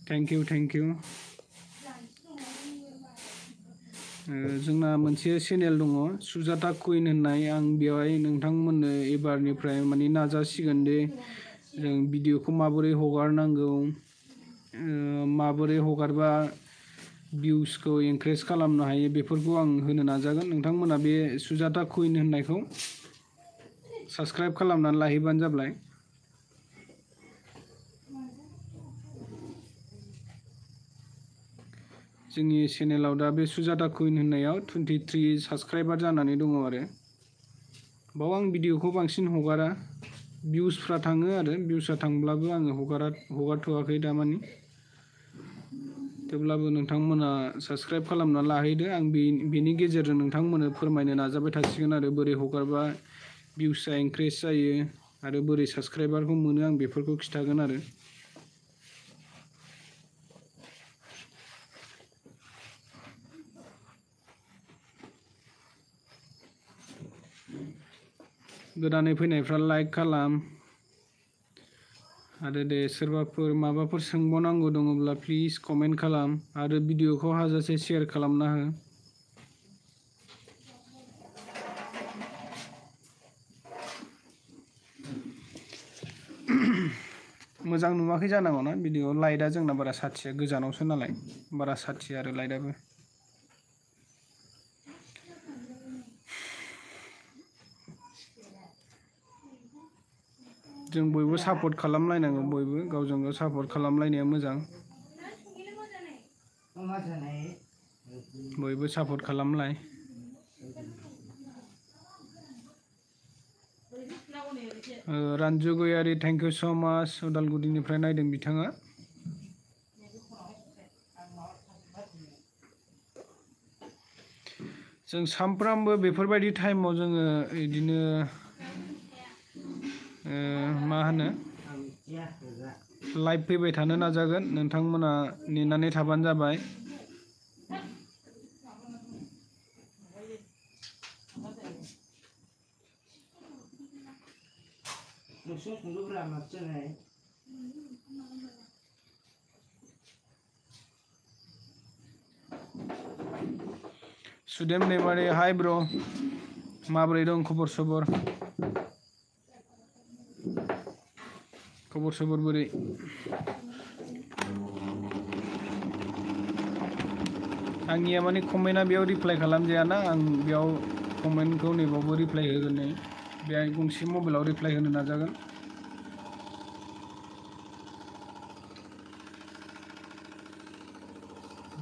Thank you. जोंना मोनसे चेनेल दङ सुजाता कुइन होननाय आं बेवहाय नोंथांमोननो एबारनिफ्राय माने नाजासिगोन दे जों भिडिअखौ माबोरै हगारनांगौ माबोरै हगारबा भिउसखौ इनक्रिज खालामनो हायो बेफोरखौ आं होनो नाजागोन। नोंथांमोना बे सुजाता कुइन होननायखौ साबस्क्राइब खालामनानै लाहैबानो जाबाय। जोंनि चेनेलाव दा बे सुजाता कुइन होननायाव 23 साबस्क्राइबार जानानै दङ आरो। बाव आं भिडिअखौ बांसिन हगारा भिउसफ्रा थाङो आरो भिउसआ थांब्लाबो आङो हगारथ'वाखै दामानि। थेवब्लाबो नोंथांमोना साबस्क्राइब खालामना लाहैदो आं बेनि गेजेरजों नोंथांमोननो फोरमायनो नाजाबाय थासिगोन आरो बोरै हगारबा भिउसआ इनक्रिज जायो आरो बोरै साबस्क्राइबारखौ मोनो आं बेफोरखौ खिथागोन आरो। गोदानै फैनायफ्रा लाइक खालाम आरो दे सोरबाफोर माबाफोर सोंबावनांगौ दङब्ला प्लिज कमेन्ट खालाम आरो भिडिअखौ हाजासे शेयार खालामना हो। मोजां नुवाखै जानांगौ ना भिडिअ लाइटआ जोंना बारा साथिया गोजानावसो नालाय बारा साथिया आरो लाइटआबो। जों बयबो सापर्ट खालामलायनांगौ बयबो गावजों गाव सापर्ट खालामलायनाया मोजां। बयबो सापर्ट खालामलाय। रानजु गयारि थेंक इउ स' माच उदालगुरिनिफ्राय नायदों बिथाङा। जों सामफ्रामबो बेफोरबायदि टाइमाव जोङो इदिनो मा होनो लाइभ फैबाय थानो नाजागोन नोंथांमोना नेनानै थाबानो जाबाय। सुदेम दैमारि हाय ब्र' माबोरै दं खबर सबर? खबर सबर बोरै? आंनिया माने कमेन्टआ बेयाव रिप्लाइ खालामजायाना आं बेयाव कमेन्टखौ नैबावबो रिप्लाइ होगोन नै बे गंसे मबाइलाव रिप्लाइ होनो नाजागोन।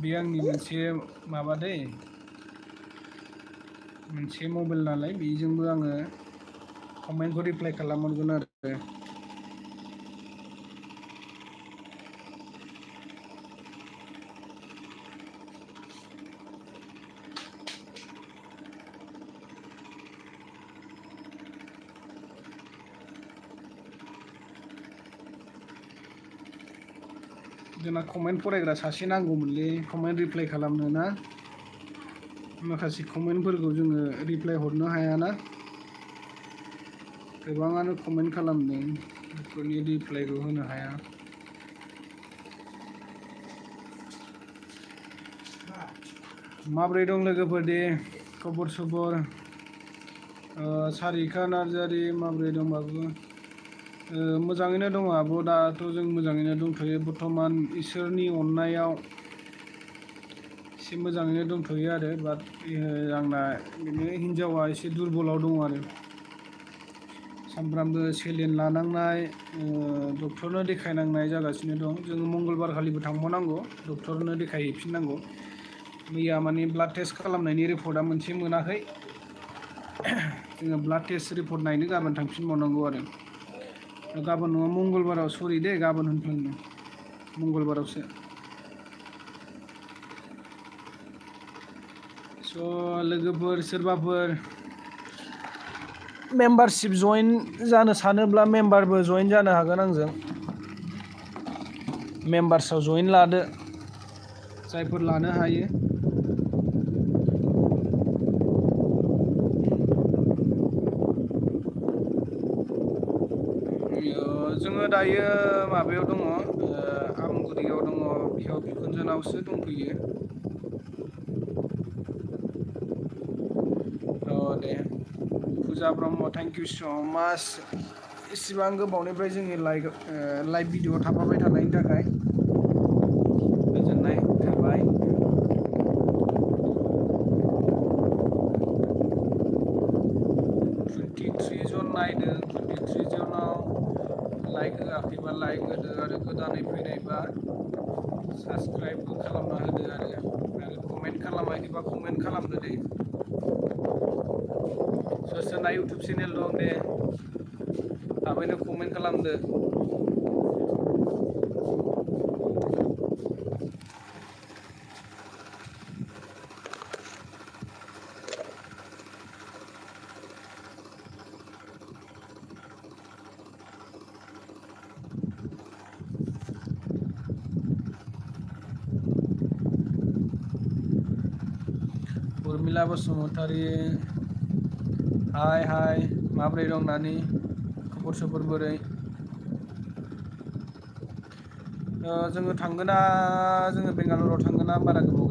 बे आंनि मोनसे माबा दै मोनसे मबाइल नालाय बेजोंबो आङो कमेन्टखौ रिप्लाइ खालामहरगोन आरो। जोंना कमेन्ट फरायग्रा सासे नांगौमोनलै कमेन्ट रिप्लाइ खालामनो ना माखासे कमेन्टफोरखौ जोङो रिप्लाइ हरनो हायाना गोबाङानो कमेन्ट खालामदों बेफोरनि रिप्लाइखौ होनो हाया। माब्रै दं लोगोफोर दे खबर सबर? सारिका नार्जारि माब्रै दं बाबु? मोजाङैनो दङ आब' दाथ' जों मोजाङैनो दंथ'यो बर्थमान इसोरनि अननायाव एसे मोजाङैनो दंथ'यो आरो बाट आंना बिदिनो हिन्जावा एसे दुरबलाव दङ आरो सानफ्रामबो सेलिन लानांनाय डक्टरनो देखायनांनाय जागासिनो दं। जोङो मंगलबार खालिबो थांबावनांगौ डक्टरनो देखायहैफिननांगौ। मैया माने ब्लाड टेस्ट खालामनायनि रिपर्टआ मोनसे मोनाखै जोङो ब्लाड टेस्ट रिपर्ट नायनो गाबोन थांफिनबावनांगौ आरो गाबोन नङा मंगलबाराव सरि दे गाबोन होनफ्लांदों मंगलबारावसो। स' लोगोफोर सोरबाफोर मेम्बारशिप जइन जानो सानोब्ला मेम्बारबो जइन जानो हागोन आंजों। मेम्बार्सआव जइन लादो जायफोर लानो हायो। जोङो दायो माबायाव दङ आमगुरियाव दङ बिहाव बिखुनजोनावसो दंफैयो। दे फुजा ब्रह्म थेंक इउ स' माच इसिबां गोबावनिफ्राय जोंनि लाइभ भिडिअ थाफाबाय थानायनि थाखाय गोजोननाय थाबाय। 23 जन नायदों 23 जनाव लाइक होआखैबा लाइक होदो आरो गोदानै फैनायबा साबसक्राइबबो खालामना होदो आरो कमेन्ट खालामाखैबा कमेन्ट खालामदो दे। सोर सोरना इउटुब चेनेल दं दे थाबैनो कमेन्ट खालामदो। उर्मिला बसुमतारी हाय हाय माब्रै दं नानि खबर सबर बोरै जोङो थांगोना जोङो बेंगालराव थांगोना बारा गोबाव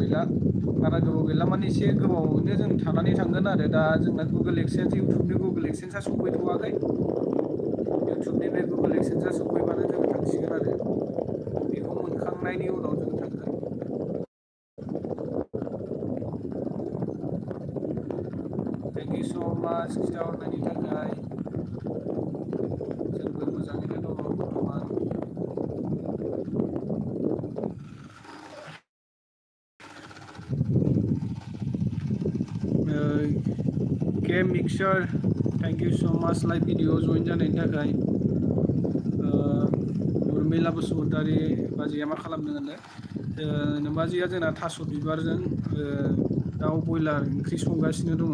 गैला माने एसे गोबावैनो जों थानानै थांगोन आरो दा जोंना गुगोल एक्सेन्स इउटुबनि गुगोल एक्सेन्सआ सफैथ'वाखै इउटुबनि बे गुगोल एक्सेन्सआ सफैबानो जों थांसिगोन आरो बेखौ मोनखांनायनि उनाव जों थांगोन थेंक इउ स' माच खिथाहरनायनि थाखाय जोंबो मोजाङैनो दङ बर्थमान के मिक्सचार थेंक इउ स' माच लाइभ भिडिअ जइन जानायनि थाखाय उर्मिला बसुमतारी बाजैया मा खालामदों होनो बाजैया जोंना थास' बिबारजों दाउ बयलार ओंख्रि संगासिनो दङ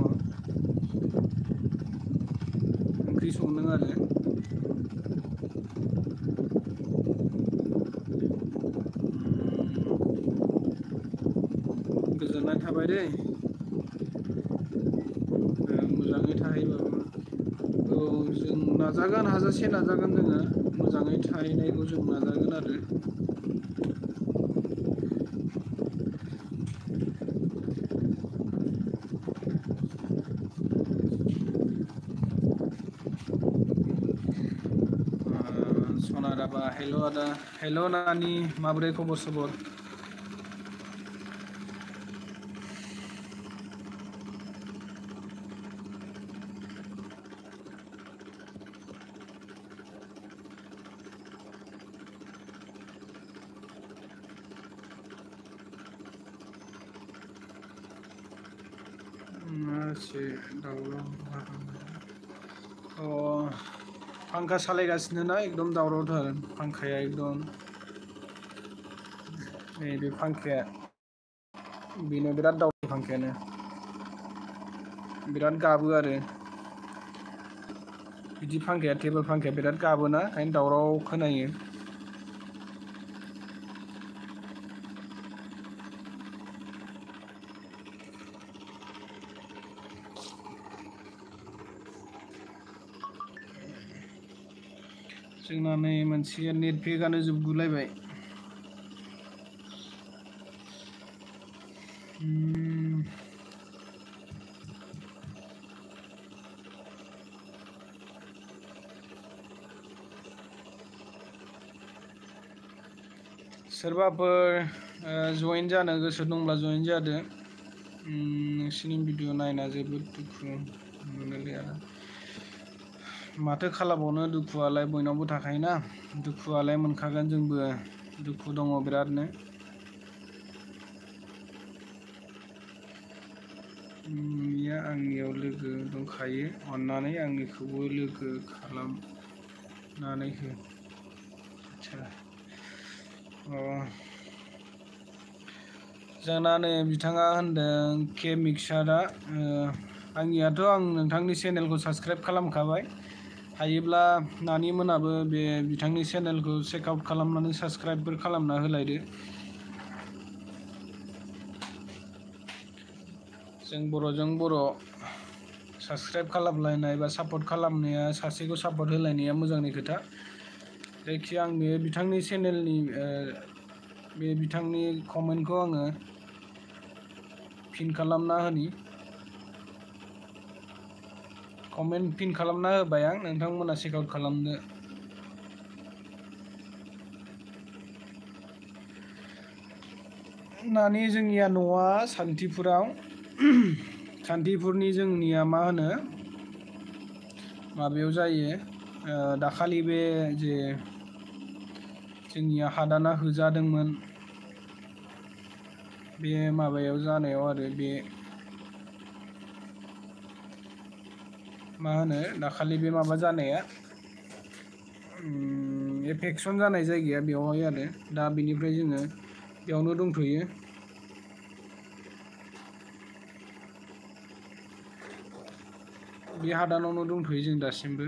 ओंख्रि संदों आरो गोजोननाय थाबाय दै मोजाङै थाहैबाबो औ जों नाजागोन हाजासे नाजागोन जोङो मोजाङै थाहैनायखौ जों नाजागोन आरो सनाराबा हेल' आदा हेल' नानि माबोरै खबर सबर मासे दावराव फांखा सालायगासिनो ना एकदम दावरावथार फांखाया एकदम नैबे फांखाया बेनो बिराद दावराव फांखायानो बिराद गाबो आरो बिदि फांखाया टेबोल फांखाया बिराद गाबोना ओंखायनो दावराव खोनायो जोंना नै मोनसे नेट पेकआनो जोबगुलायबाय सोरबाफोर जइन जानो गोसो दंब्ला जइन जादो नोंसिनि भिडिअ नायना जोबोद दुखु मोनोलै आरो माथो खालामबावनो दुखुआलाय बयनावबो थाखायोना दुखुआलाय मोनखागोन जोंबो दुखु दङ बिरादनो या आंनियाव लोगो दंखायो अन्नानै आंनिखौबो लोगो खालामनानै हो आच्छा जोंना नै बिथाङा होनदों के मिक्सारा आंनियाथ' आं नोंथांनि चेनेलखौ साबसक्राइब खालामखाबाय हायोब्ला नानि मोनाबो बे बिथांनि चेनेलखौ चेकआउट खालामनानै साबसक्राइबफोर खालामना होलायदो जों बर'जों बर' साबसक्राइब खालामलायनाय बा सापर्ट खालामनाया सासेखौ सापर्ट होलायनाया मोजांनि खोथा जायखिया आं बे बिथांनि चेनेलनि बे बिथांनि कमेन्टखौ आङो पिन खालामना होनि कमेन्ट पिन खालामना होबाय आं नोंथांमोना चेकआउट खालामदो नानि जोंनिया न'आ सान्थिफुराव सान्थिफुरनि जोंनिया मा होनो माबायाव जायो दाखालि बे जे जोंनिया हादाना होजादोंमोन बे माबायाव जानायाव आरो बे मा होनो दाखालि बे माबा जानाया एफेक्सन जानाय जायगाया बेवहाय आरो दा बेनिफ्राय जोङो बेयावनो दंथ'यो बे हादानावनो दंथ'यो जों दासिमबो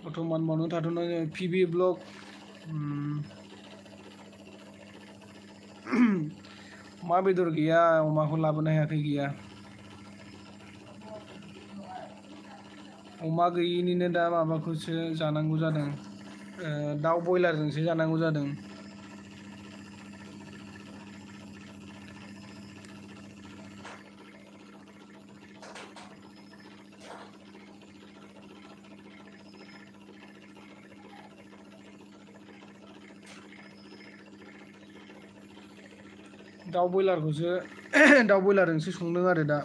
बर्थमान बावनो थाथ'नाय पिबि ब्लग अमा बेदर गैया अमाखौ लाबोनो हायाखै गैया अमा गैयिनिनो दा माबाखौसो जानांगौ जादों दाउ बयलारजोंसो जानांगौ जादों दाउ बयलारजोंसो संदों आरो दा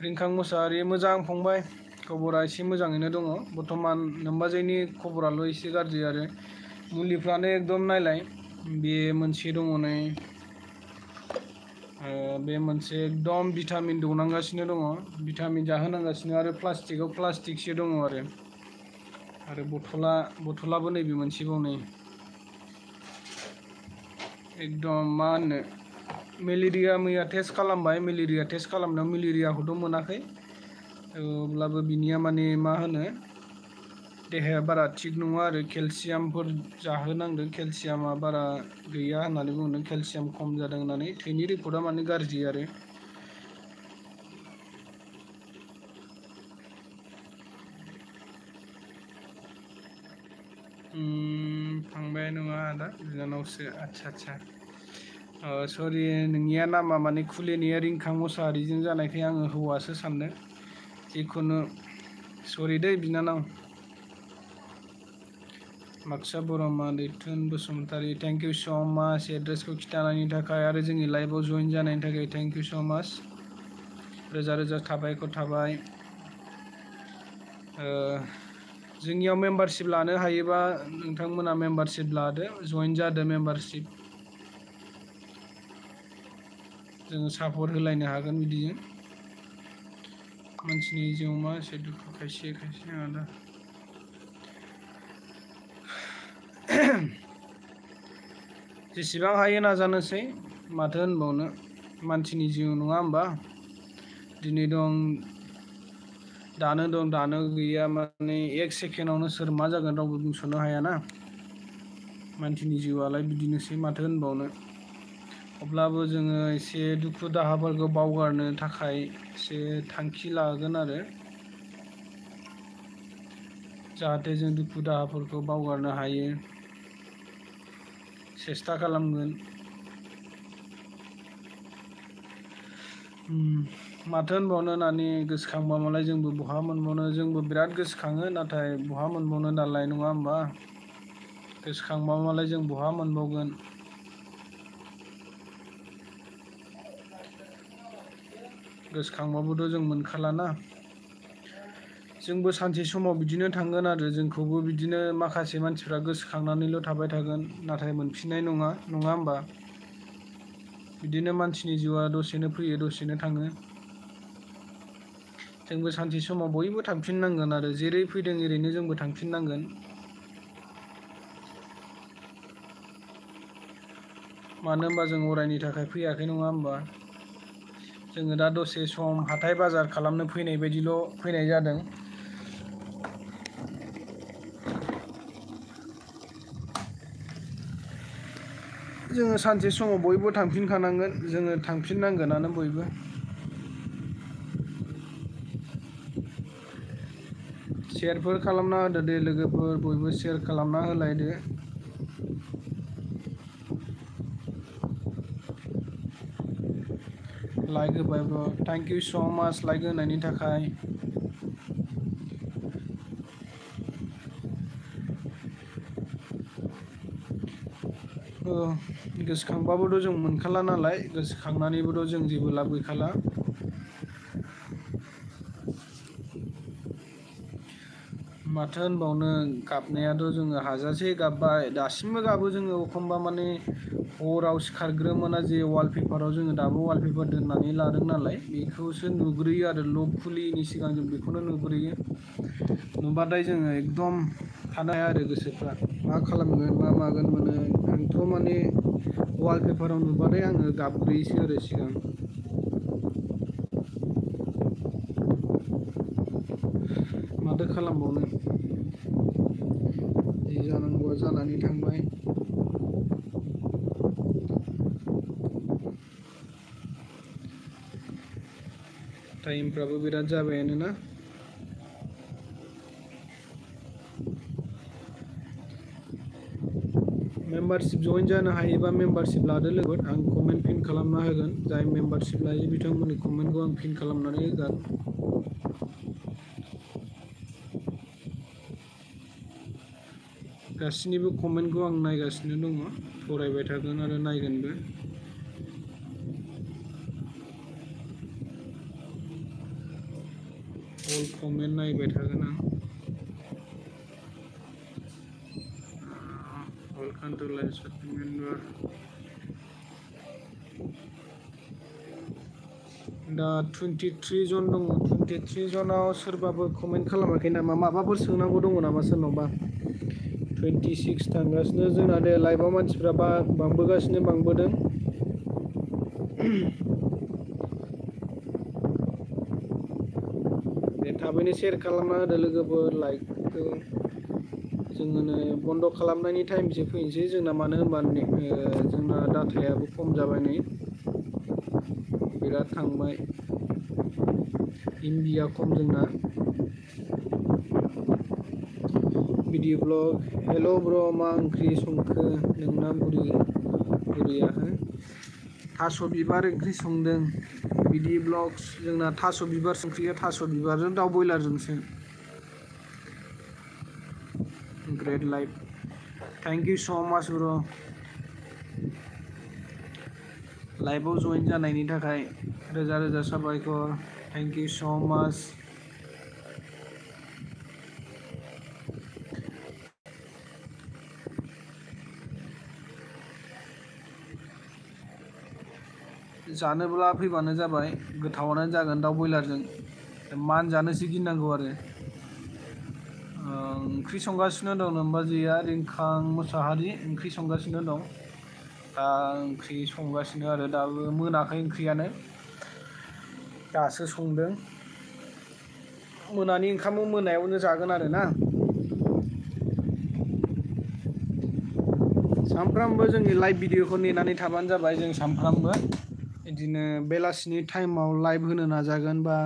रिंखां मोसाहारि मोजां फंबाय खबरा एसे मोजाङैनो दङ बर्थमान नोमबाजैनि खबराल' एसे गाज्रि आरो मुलिफ्रानो एकदम नायलाय बे मोनसे दङ नै बे मोनसे एकदम भिटामिन दौनांगासिनो दङ भिटामिन जाहोनांगासिनो आरो प्लास्टिकआव प्लास्टिकसो दङ आरो बथलाबो नैबे मोनसेबाव नै एकदम मा होननो मेलेरिया मैया टेस्ट खालामबाय मेलेरिया टेस्ट खालामनायाव मेलेरियाखौथ' मोनाखै अब्लाबो बिनिया माने मा होनो देहाया बारा थिग नङा आरो केलसियामफोर जाहोनांदों केलसियामा बारा गैया होननानै बुंदों केलसियाम खम जादों होननानै थैनि रिपर्टआ माने गाज्रि आरो फंबाय नङा आदा बिनानावसो आच्छा सरि नोंनिया नामा माने खुलिनाया रिंखां मोसाहारिजों जानायखाय आङो हौवासो सानदों जिखुनु सरि दै बिनानाव बाक्सा बरमा दैथुन बसुमतारी थेंक इउ स' माच एड्रेसखौ खिन्थानायनि थाखाय आरो जोंनि लाइभआव जइन जानायनि थाखाय थेंक इउ स' माच रोजा रोजा साबायखर थाबाय जोंनियाव मेम्बारशिप लानो हायोबा नोंथांमोना मेम्बारशिप लादो जइन जादो मेम्बारशिप जोङो सापर्ट होलायनो हागोन बिदिजों मानसिनि जिउआव मा एसे दुखु खायसे आदा जेसेबां हायो नाजानोसै माथो होनबावनो मानसिनि जिउ नङा होमबा दिनै दं दानो गैया माने एक सेकेन्डआवनो सोर मा जागोन रावबो बुंस'नो हायाना मानसिनि जिउआलाय बिदिनोसै माथो होनबावनो अब्लाबो जोङो एसे दुखु दाहाफोरखौ बावगारनो थाखाय एसे थांखि लागोन आरो जाहाथे जों दुखु दाहाफोरखौ बावगारनो हायो सेस्था खालामगोन माथो होनबावनो नानि गोसोखांबा मालाय जोंबो बहा मोनबावनो जोंबो बिराद गोसोखाङो नाथाय बहा मोनबावनो दालाय नङा होमबा गोसोखांबा मालाय जों बहा मोनबावगोन गोसोखांबाबोथ' जों मोनखालाना जोंबो सानसे समाव बिदिनो थांगोन आरो जोंखौबो बिदिनो माखासे मानसिफ्रा गोसोखांनानैल' थाबाय थागोन नाथाय मोनफिननाय नङा होमबा बिदिनो मानसिनि जिउआ दसेनो फैयो दसेनो थाङो जोंबो सानसे समाव बयबो थांफिननांगोन आरो जेरै फैदों एरैनो जोंबो थांफिननांगोन मानो होनबा जों अरायनि थाखाय फैयाखै नङा होमबा जोङो दा दसे सम हाथाय बाजार खालामनो फैनाय बायदिल' फैनाय जादों जोङो सानसे समाव बयबो थांफिनखानांगोन जोङो थांफिननांगोनानो बयबो शेयारफोर खालामना होदो दे लोगोफोर बयबो शेयार खालामना होलायदो लाइक होबाय ब्र थेंक इउ स' माच लाइक होनायनि थाखाय गोसोखांबाबोथ' जों मोनखाला नालाय गोसोखांनानैबोथ' जों जेबो लाब गैखाला माथो होनबावनो गाबनायाथ' जोङो हाजासे गाबबाय दासिमबो गाबो जोङो एखमबा माने हराव सिखारग्रोमोना जे वालपेपाराव जोङो दाबो वालपेपार दोननानै लादों नालाय बेखौसो नुग्रोयो आरो लक खुलियैनि सिगां जों बेखौनो नुग्रोयो नुबाथाय जोङो एकदम थानो हाया आरो गोसोफ्रा मा खालामगोन मा मागोन मोनो आंथ' माने वालपेपाराव नुबाथाय आङो गाबग्रोयोसो आरो सिगां माथो खालामबावनो जि जानांगौआ जानानै थांबाय टाइमफ्राबो बिराद जाबायानो ना मेम्बारशिप जइन जानो हायोबा मेम्बारशिप लादो लोगो आं कमेन्ट पिन खालामना होगोन जाय मेम्बारशिप लायो बिथांमोननि कमेन्टखौ आं पिन खालामनानै होगोन गासिनिबो कमेन्टखौ आं नायगासिनो दङ फरायबाय थागोन आरो नायगोनबो अल कमेन्ट नायबाय थागोन आं अल कन्ट्रल मेम्बार दा 23 जन दङ 23 जनाव सोरबाबो कमेन्ट खालामाखै नामा माबाफोर सोंनांगौ दङ नामा सोरनावबा 26 थांगासिनो जोंना दे लाइभआव मानसिफ्रा बांबोगासिनो बांबोदों दे थाबैनो शेयार खालामना होदो लोगोफोर लाइकखौ जोङो बन्द खालामनायनि टाइमसो फैनोसै जोंना मानो होनबा जोंना डाटायाबो खम जाबाय नै बिराद थांबाय एमबिया खम जोंना भिडिअ ब्लग हेल' ब्र मा ओंख्रि संखो नोंना बुरिया थास' बिबार ओंख्रि संदों बिदि ब्लग्स जोंना थास' बिबार संख्रिया थास' बिबारजों दाउ बयलारजोंसो great life thank you so much bro लाइभआव जइन जानायनि थाखाय रोजा रोजा साबायखर थैंक यू सो मच जानोब्ला फैबानो जाबाय गोथावानो जागोन दाउ बयलारजों मान जानोसो गिनांगौ आरो ओंख्रि संगासिनो दं नोमबाजैया रिंखां मुसाहारि ओंख्रि संगासिनो दं दा ओंख्रि संगासिनो आरो दाबो मोनाखै ओंख्रियानो दासो संदों मोनानि ओंखामखौ मोनायावनो जागोन आरो ना सानफ्रामबो जोंनि लाइभ भिडिअखौ नेनानै थाबानो जाबाय जों सानफ्रामबो बिदिनो बेलासिनि टाइमाव लाइभ होनो नाजागोन बा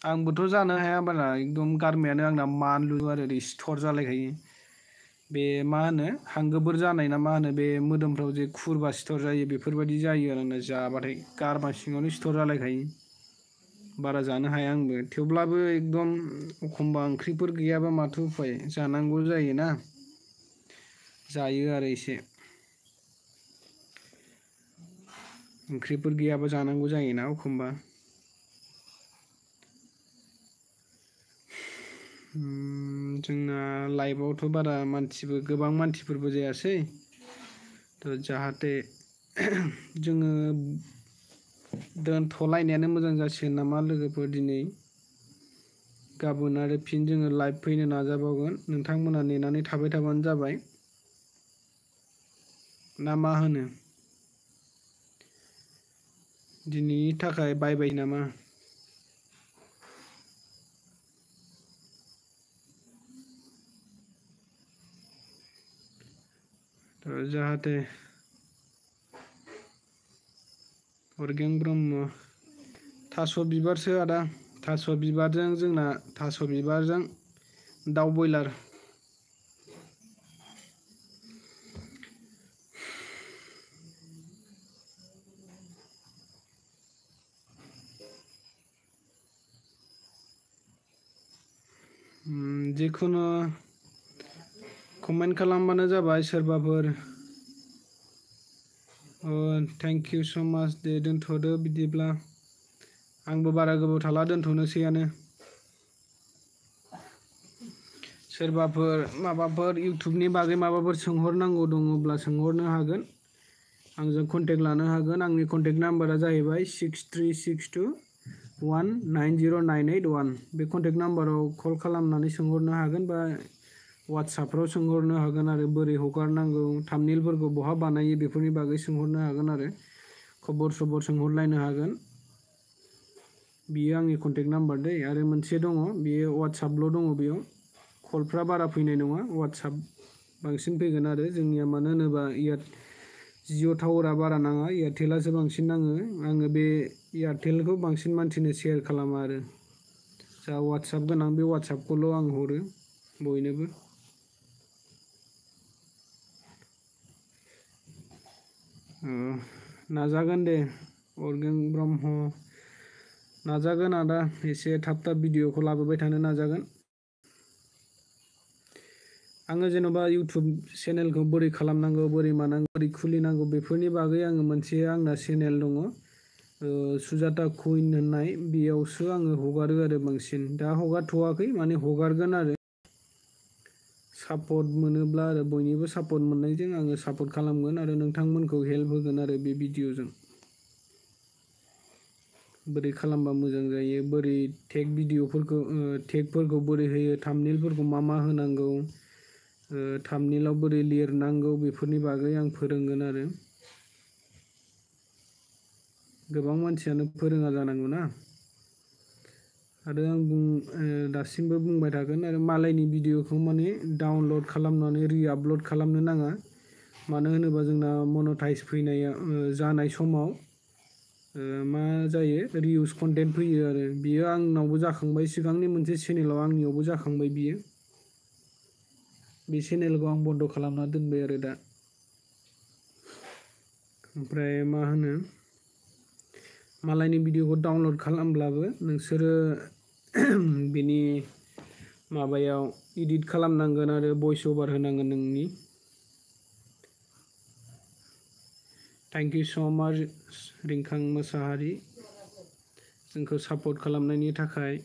आंबोथ' जानो हाया बारा एकदम गारमायानो आंना मानलु आरो ओरै सिथर जालायखायो बे मा होनो हांगोफोर जानाय ना मा होनो बे मोदोमफ्राव जे खुरबा सिथर जायो बेफोरबायदि जायो आरो आंना जाबाथाय गारमा सिङावनो सिथर जालायखायो बारा जानो हाया आंबो थेवब्लाबो एकदम एखमबा ओंख्रिफोर गैयाबा माथो उफाय जानांगौ जायोना जायो आरो एसे ओंख्रिफोर गैयाबा जानांगौ जायोना एखमबा जोंना लाइभआवथ' बारा गोबां मानसिफोरबो जायासै थ' जाहाथे जोङो दोनथ'लायनायानो मोजां जासिगोन नामा लोगोफोर दिनै गाबोन आरो फिन जोङो लाइभ फैनो नाजाबावगोन नोंथांमोना नेनानै थाबाय थाबानो जाबाय ना मा होनो दिनैनि थाखाय बाय बाय नामा जाहाथे अरगें ब्रह्म थास' बिबारसो आदा थास' बिबारजों जोंना थास' बिबारजों दाउ बयलार जिखुनु कमेन्ट खालामबानो जाबाय सोरबाफोर thank you so much they दोनथ'दो बिदिब्ला आंबो बारा गोबाव थाला दोनथ'नोसैयानो सोरबाफोर माबाफोर इउटुबनि बागै माबाफोर सोंहरनांगौ दङब्ला सोंहरनो हागोन आंजों कन्टेक्ट लानो हागोन आंनि कन्टेक्ट नाम्बारा जाहैबाय 6362190981 बे कन्टेक्ट नाम्बाराव कल खालामनानै सोंहरनो हागोन बा वाट्सएपफ्राव सोंहरनो हागोन आरो बोरै हगारनांगौ थाम्बनेइलफोरखौ बहा बानायो बेफोरनि बागै सोंहरनो हागोन आरो खबर सबर सोंहरलायनो हागोन बियो आंनि कन्टेक्ट नाम्बार दै आरो मोनसे दङ बियो वाट्सआपल' दङ बेयाव कलफ्रा बारा फैनाय नङा वाट्सआप बांसिन फैगोन आरो जोंनिया मानो होनोबा जिअ टावारा बारा नाङा एयारटेलासो बांसिन नाङो आङो बे एयारटेलखौ बांसिन मानसिनो सेयार खालामा आरो जा वाट्सआप गोनां बे वाट्सआपखौल' आं हरो बयनोबो नाजागोन दे अरगें ब्रह्म नाजागोन आदा एसे थाब थाब भिडिअखौ लाबोबाय थानो नाजागोन आङो जेन'बा इउटुब चेनेलखौ बोरै खालामनांगौ बोरै मानांगौ बोरै खुलिनांगौ बेफोरनि बागै आङो मोनसे आंना चेनेल दङ सुजाता कुइन होननाय बेयावसो आङो हगारो आरो बांसिन दा हगारथ'वाखै माने हगारगोन आरो सापर्ट मोनोब्ला आरो बयनिबो सापर्ट मोननायजों आङो सापर्ट खालामगोन आरो नोंथांमोनखौ हेल्प होगोन आरो बे भिडिअजों बोरै खालामबा मोजां जायो बोरै टेगफोरखौ बोरै होयो थाम्बनेइलफोरखौ मा होनांगौ थाम्बनेइलाव बोरै लिरनांगौ बेफोरनि बागै आं फोरोंगोन आरो गोबां मानसियानो फोरोङा जानांगौ ना आरो आं दासिमबो बुंबाय थागोन आरो मालायनि भिडिअखौ माने डाउनलड खालामनानै रिआपलड खालामनो नाङा मानो होनोबा जोंना मनेटाइज जानाय समाव मा जायो रिउस कन्टेन्ट फैयो आरो बियो आंनावबो जाखांबाय सिगांनि मोनसे चेनेलाव आंनियावबो जाखांबाय बियो बे चेनेलखौ आं बन्द' खालामना दोनबाय आरो दा ओमफ्राय मा होनो मालायनि भिडिअखौ डाउनलड खालामब्लाबो नोंसोरो बिनि माबायाव इडिट खालामनांगोन आरो भइस अभार होनांगोन नोंनि थेंक इउ स' माच रिंखां मोसाहारि जोंखौ सापर्ट खालामनायनि थाखाय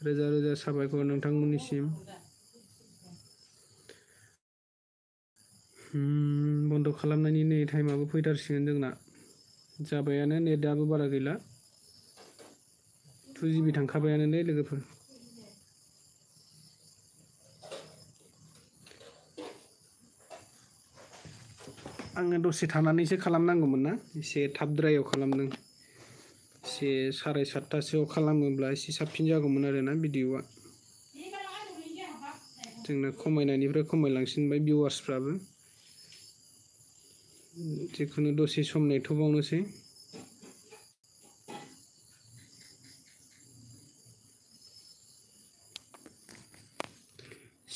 रोजा रोजा साबायखर नोंथांमोननिसिम बन्द' खालामनायनि नै टाइमाबो फैथारसिगोन जोंना जाबायानो नेटआबो बारा गैला 2 GB थांखाबायानो नै लोगोफोर आङो दसे थानानैसो खालामनांगौमोन ना एसे थाबद्रायाव खालामदों एसे 7:30 खालामोब्ला एसे साबसिन जागौमोन आरोना भिडिअआ जोंना खमायनायनिफ्राय खमायलांसिनबाय भिउवार्सफ्राबो जिखुनु दसे सम नेथ'बावनोसै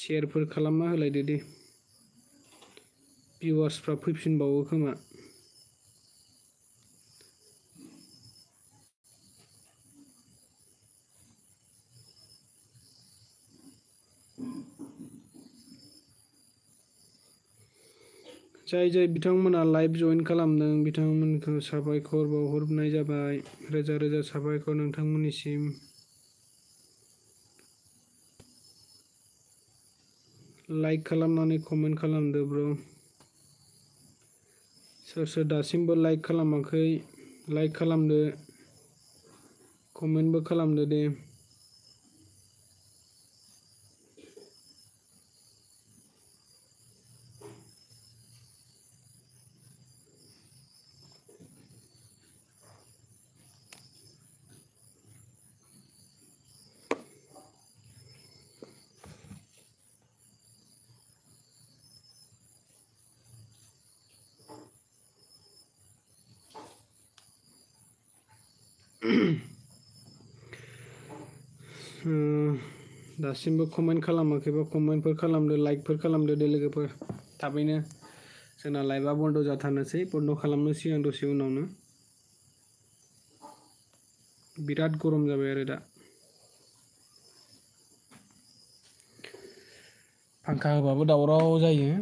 शेयारफोर खालामना होलायदो दे भिउवार्सफ्रा फैफिनबावो खोमा जाय बिथांमोना लाइभ जइन खालामदों बिथांमोनखौ साबायखर बावहरनाय जाबाय रोजा रोजा साबायखर नोंथांमोननिसिम लाइक खालामनानै कमेन्ट खालामदो ब्र सोर दासिमबो लाइक खालामाखै लाइक खालामदो कमेन्टबो खालामदो दे दासिमबो कमेन्ट खालामाखैबा कमेन्टफोर खालामदो लाइकफोर खालामदो दे लोगोफोर थाबैनो जोंना लाइभआ बन्द' जाथारनोसै बन्द' खालामनोसै आं दसे उनावनो बिराद गरम जाबाय आरो दा फांखा होबाबो दावराव जायो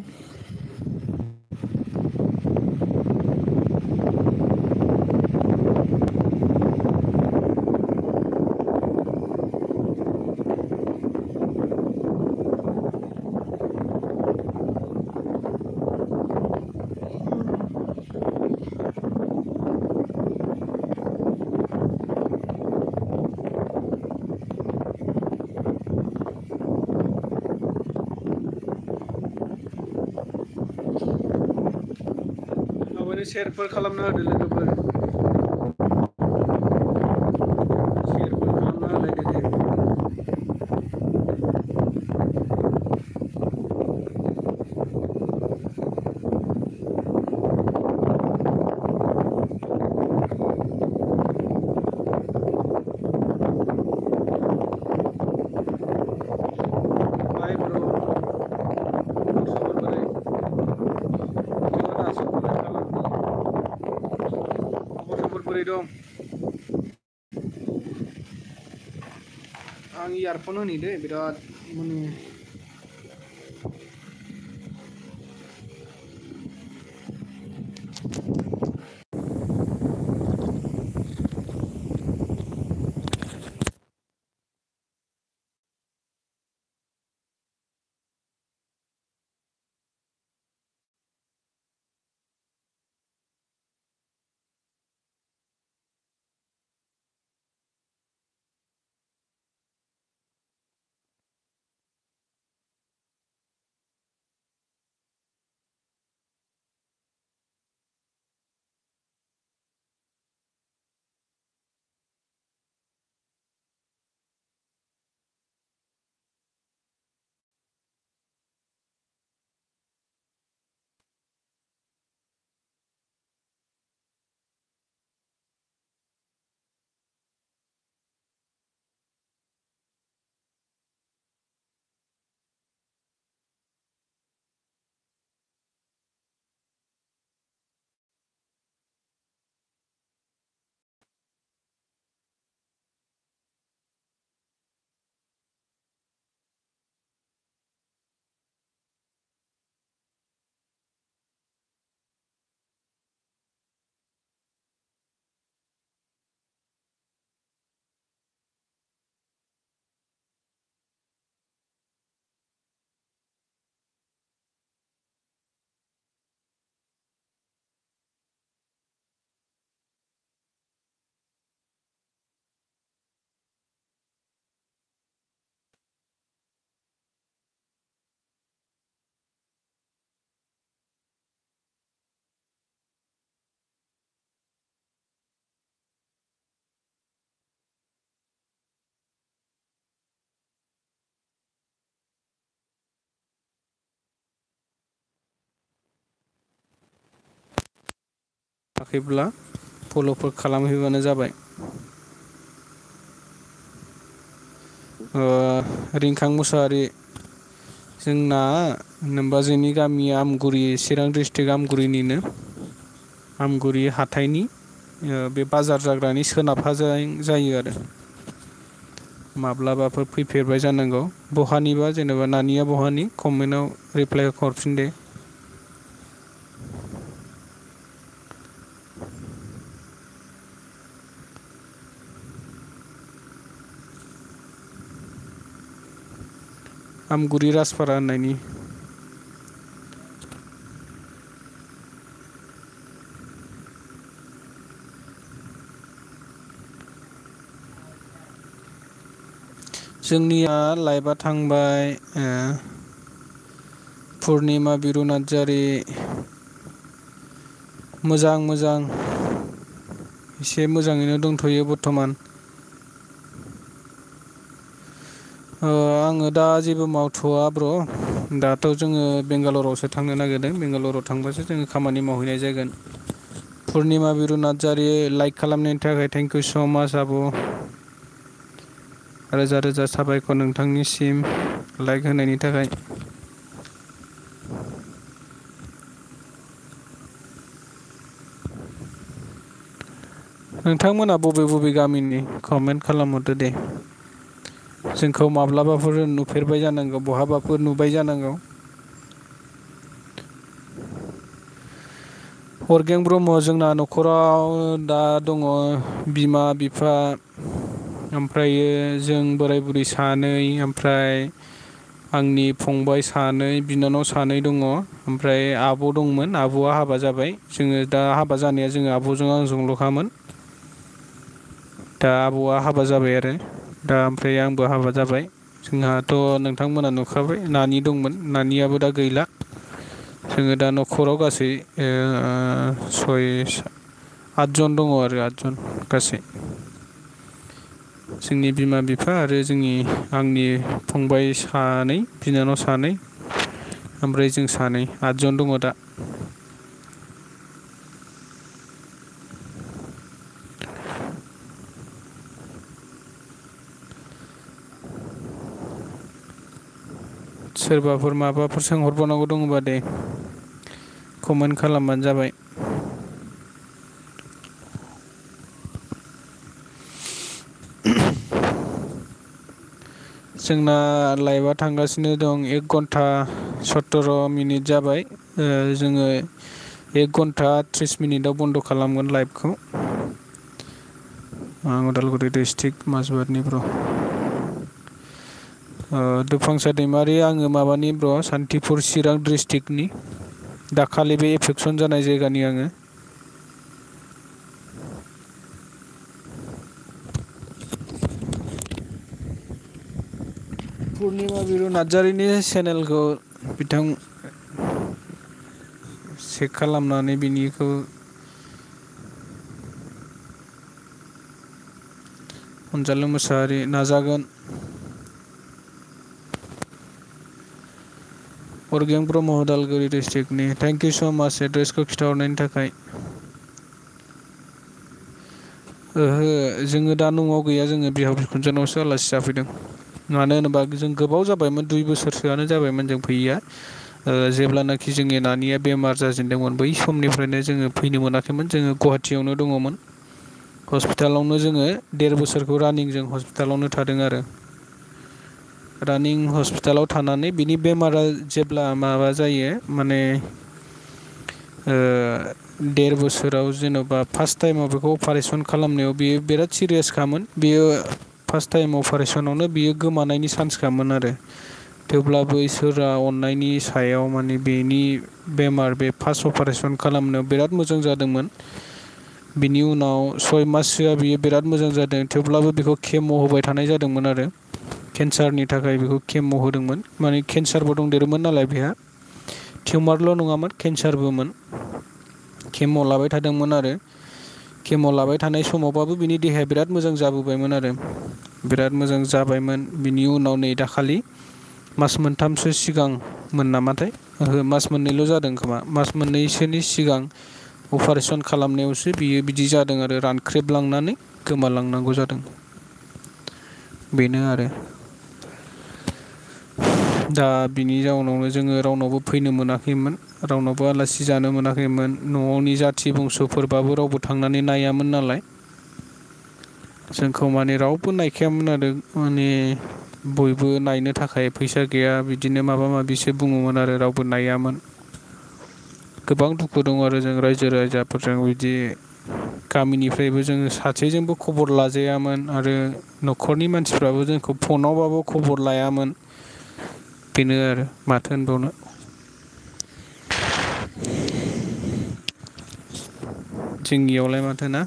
शेयारफोर खालामना होदो लोगोफोर माब्रै दं? आं इयारफन होनि दै बिराद माने आखैब्ला फल'फोर खालामहैबानो जाबाय। रिंखां मुसाहारि जोंना होनोबा जोंनि गामिया आमगुरि चिरां डिस्ट्रिक्ट आमगुरिनिनो आमगुरि हाथाइनि बे बाजार जाग्रानि सोनाबहाजों जायो आरो माब्लाबाफोर फैफेरबाय जानांगौ बहानिबा जेनेबा नानिया बहानि कमेन्टआव रिप्लाइ हरफिन दे। आमगुरि राजपारा होननायनि जोंनिया लाइभआ थांबाय पुर्निमा बिरु नार्जारि मोजां एसे मोजाङैनो दंथ'यो बर्थमान। आङो दा जेबो मावथ'वा ब्र' दाथ' जोङो बेंगालरावसो थांनो नागिरदों बेंगालराव थांबासो जोङो खामानि मावहैनाय जागोन। पुर्निमा बिरु नार्जारि लाइक खालामनायनि थाखाय थेंक इउ स' माच आब'। रोजा रोजा साबायखर नोंथांनिसिम लाइक होनायनि थाखाय। नोंथांमोना बबे बबे गामिनि कमेन्ट खालामहरदो दे। जोंखौ माब्लाबाफोर नुफेरबाय जानांगौ बहाबाफोर नुबाय जानांगौ। अरगें ब्रह्म जोंना न'खराव दा दङ बिमा बिफा ओमफ्रायो जों बोराय बुरै सानै ओमफ्राय आंनि फंबाय सानै बिनानाव सानै दङ ओमफ्राय आब' दंमोन आब'आ हाबा जाबाय जोङो दा हाबा जानाया जोङो आब'जों आंजोंल'खामोन। दा आबौआ हाबा जाबाय आरो दा ओमफ्राय आंबो हाबा जाबाय। जोंहाथ' नोंथांमोना नुखाबाय नानि दंमोन नानियाबो दा गैला। जोङो दा न'खराव गासै आदजन दङ आरो आदजन गासै। जोंनि बिमा बिफा आरो आंनि फंबाय सानै बिनानाव सानै ओमफ्राय जों सानै आदजन दङ दा। सोरबाफोर माबाफोर सोंहरबावनांगौ दङबा दे कमेन्ट खालामबानो जाबाय। जोंना लाइभआ थांगासिनो दं 1 घन्टा 17 मिनिट जाबाय जोङो 1 घन्टा 30 मिनिटाव बन्द' खालामगोन लाइभखौ आं उदालगुरि डिस्ट्रिक्ट माजबाटनि ब्र दुफांसा दैमारि आङो माबानि ब्र सान्तिपुर चिरां डिस्ट्रिक्टनि दाखालि बे एफेक्सन जानाय जायगानि आङो पुर्निमा बिरु नार्जारिनि चेनेलखौ बिथां चेक खालामनानै बिनिखौ अनजालु मोसाहारि नाजागोन अरगें ब्रह्म उदालगुरि डिस्ट्रिक्टनि थेंक इउ स' माच एड्रेसखौ खिन्थाहरनायनि थाखाय ओहो जोङो दा न'आव गैया जोङो बिहाव बिखुनजोनावसो आलासि जाफैदों मानो होनोबा जों गोबाव जाबायमोन 2 बोसोरसोआनो जाबायमोन जों फैयैया जेब्लानाखि जोंनि नानिया बेमार जाजेनदोंमोन बै समनिफ्रायनो जोङो फैनो मोनाखैमोन जोङो गुवाहाटियावनो दङमोन हस्पिटालावनो जोङो 1.5 बोसोरखौ रानिं जों हस्पिटालावनो थादों आरो रानिं हस्पिटालाव थानानै बिनि बेमारा जेब्ला माबा जायो माने 1.5 बोसोराव जेन'बा फार्स्ट टाइमाव बेखौ अपारेसन खालामनायाव बियो बिराद सिरियासखामोन बियो फार्स्ट टाइम अपारेसनावनो बियो गोमानायनि चान्सखामोन आरो थेवब्लाबो इसोरा अननायनि सायाव माने बेनि बेमार बे फार्स्ट अपारेसन खालामनायाव बिराद मोजां जादोंमोन बिनि उनाव 6 माससोआ बियो बिराद मोजां जादों थेवब्लाबो बेखौ केम' होबाय थानाय जादोंमोन आरो केन्सारनि थाखाय बेखौ केम' होदोंमोन माने केन्सारबो दंदेरोमोन नालाय बेहा टिउमारल' नङामोन केन्सारबोमोन केम' लाबाय थादोंमोन आरो केम' लाबाय थानाय समावबाबो बिनि देहाया बिराद मोजां जाबोबायमोन आरो बिराद मोजां जाबायमोन बिनि उनाव नै दाखालि मास मोनथामसो सिगांमोन नामाथाय ओहो मास मोननैल' जादों खोमा मास मोननैसोनि सिगां अपारेसन खालामनायावसो बियो बिदि जादों आरो रानख्रेबलांनानै गोमालांनांगौ जादों बेनो आरो दा बिनि जाउनावनो जोङो रावनावबो फैनो मोनाखैमोन रावनावबो आलासि जानो मोनाखैमोन न'आवनि जाथि बंस'फोरबाबो रावबो थांनानै नायामोन नालाय जोंखौ माने रावबो नायखायामोन आरो माने बयबो नायनो थाखाय फैसा गैया बिदिनो माबा माबिसो बुङोमोन आरो रावबो नायामोन गोबां दुखु दं आरो जों रायजो राजाफोरजों बिदि गामिनिफ्रायबो जोङो सासेजोंबो खबर लाजायामोन आरो न'खरनि मानसिफ्राबो जोंखौ फनावबाबो खबर लायामोन बेनो आरो माथो होनबावनो जोंनियावलाय माथो ना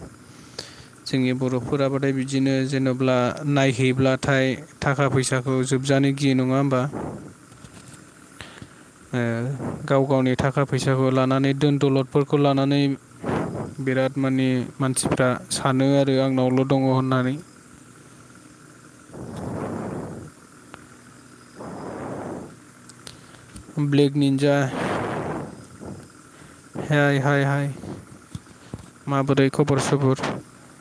जोंनि बर'फोराबाथाय बिदिनो जेनेब्ला नायहैब्लाथाय थाखा फैसाखौ जोबजानो गियो नङा होमबा गाव गावनि थाखा फैसाखौ लानानै दोन दौलदफोरखौ लानानै बिराद माने मानसिफ्रा सानो आरो आंनावल' दङ होननानै ब्लेक निन्जा हाय हाय हाय माबोरै खबर सबर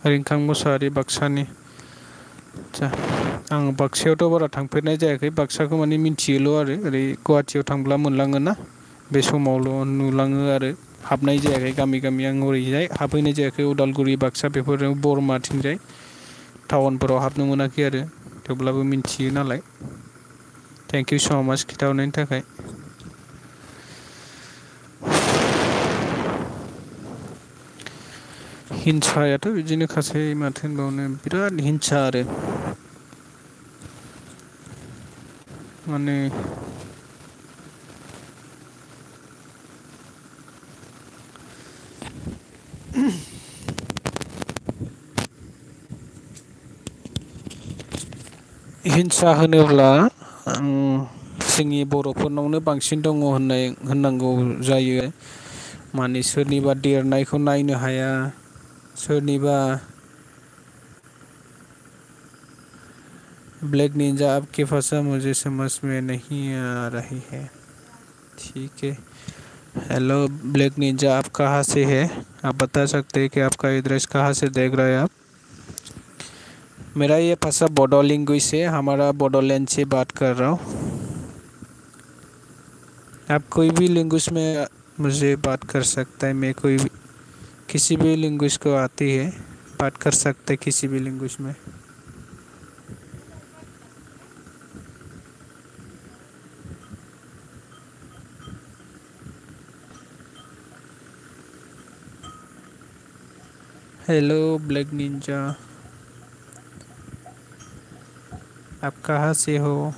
रिंखां मोसाहारि बाक्सानि आदसा आं बाक्सायावथ' बारा थांफेरनाय जायाखै बाक्साखौ माने मिन्थियोल' आरो ओरै गुवाहाटियाव थांब्ला मोनलाङोना बे समावल' नुलाङो आरो हाबनाय जायाखै गामि गामि आं ओरैजाय हाबहैनाय जायाखै उदालगुरि बाक्सा बेफोरजों बरमाथिंजाय टाउनफोराव हाबनो मोनाखै आरो थेवब्लाबो मिन्थियो नालाय थेंक इउ स' माच खिन्थाहरनायनि थाखाय हिंसायाथ' बिदिनोखासै माथो होनबावनो बिराद हिंसा आरो माने हिंसा होनोब्ला जोंनि बर'फोरनावनो बांसिन दङ होननांगौ जायो माने सोरनिबा देरनायखौ नायनो हाया सोरनिबा ब्लैक निंजा आपके भाषा मुझे समझ में नहीं आ रही है ठीक है हेलो ब्लैक निंजा आप कहाँ से है आप बता सकते हैं कि आपका एड्रेस कहाँ से देख रहे हैं आप मेरा ये भाषा बोडो लैंग्वेज है हमारा बोडोलैंड से बात कर रहा हूँ आप कोई भी लैंग्वेज में मुझे बात कर सकता है मैं कोई भी किसी भी लैंग्वेज को आती है बात कर सकते किसी भी लैंग्वेज में हेलो ब्लैक निंजा, आप कहाँ से हो?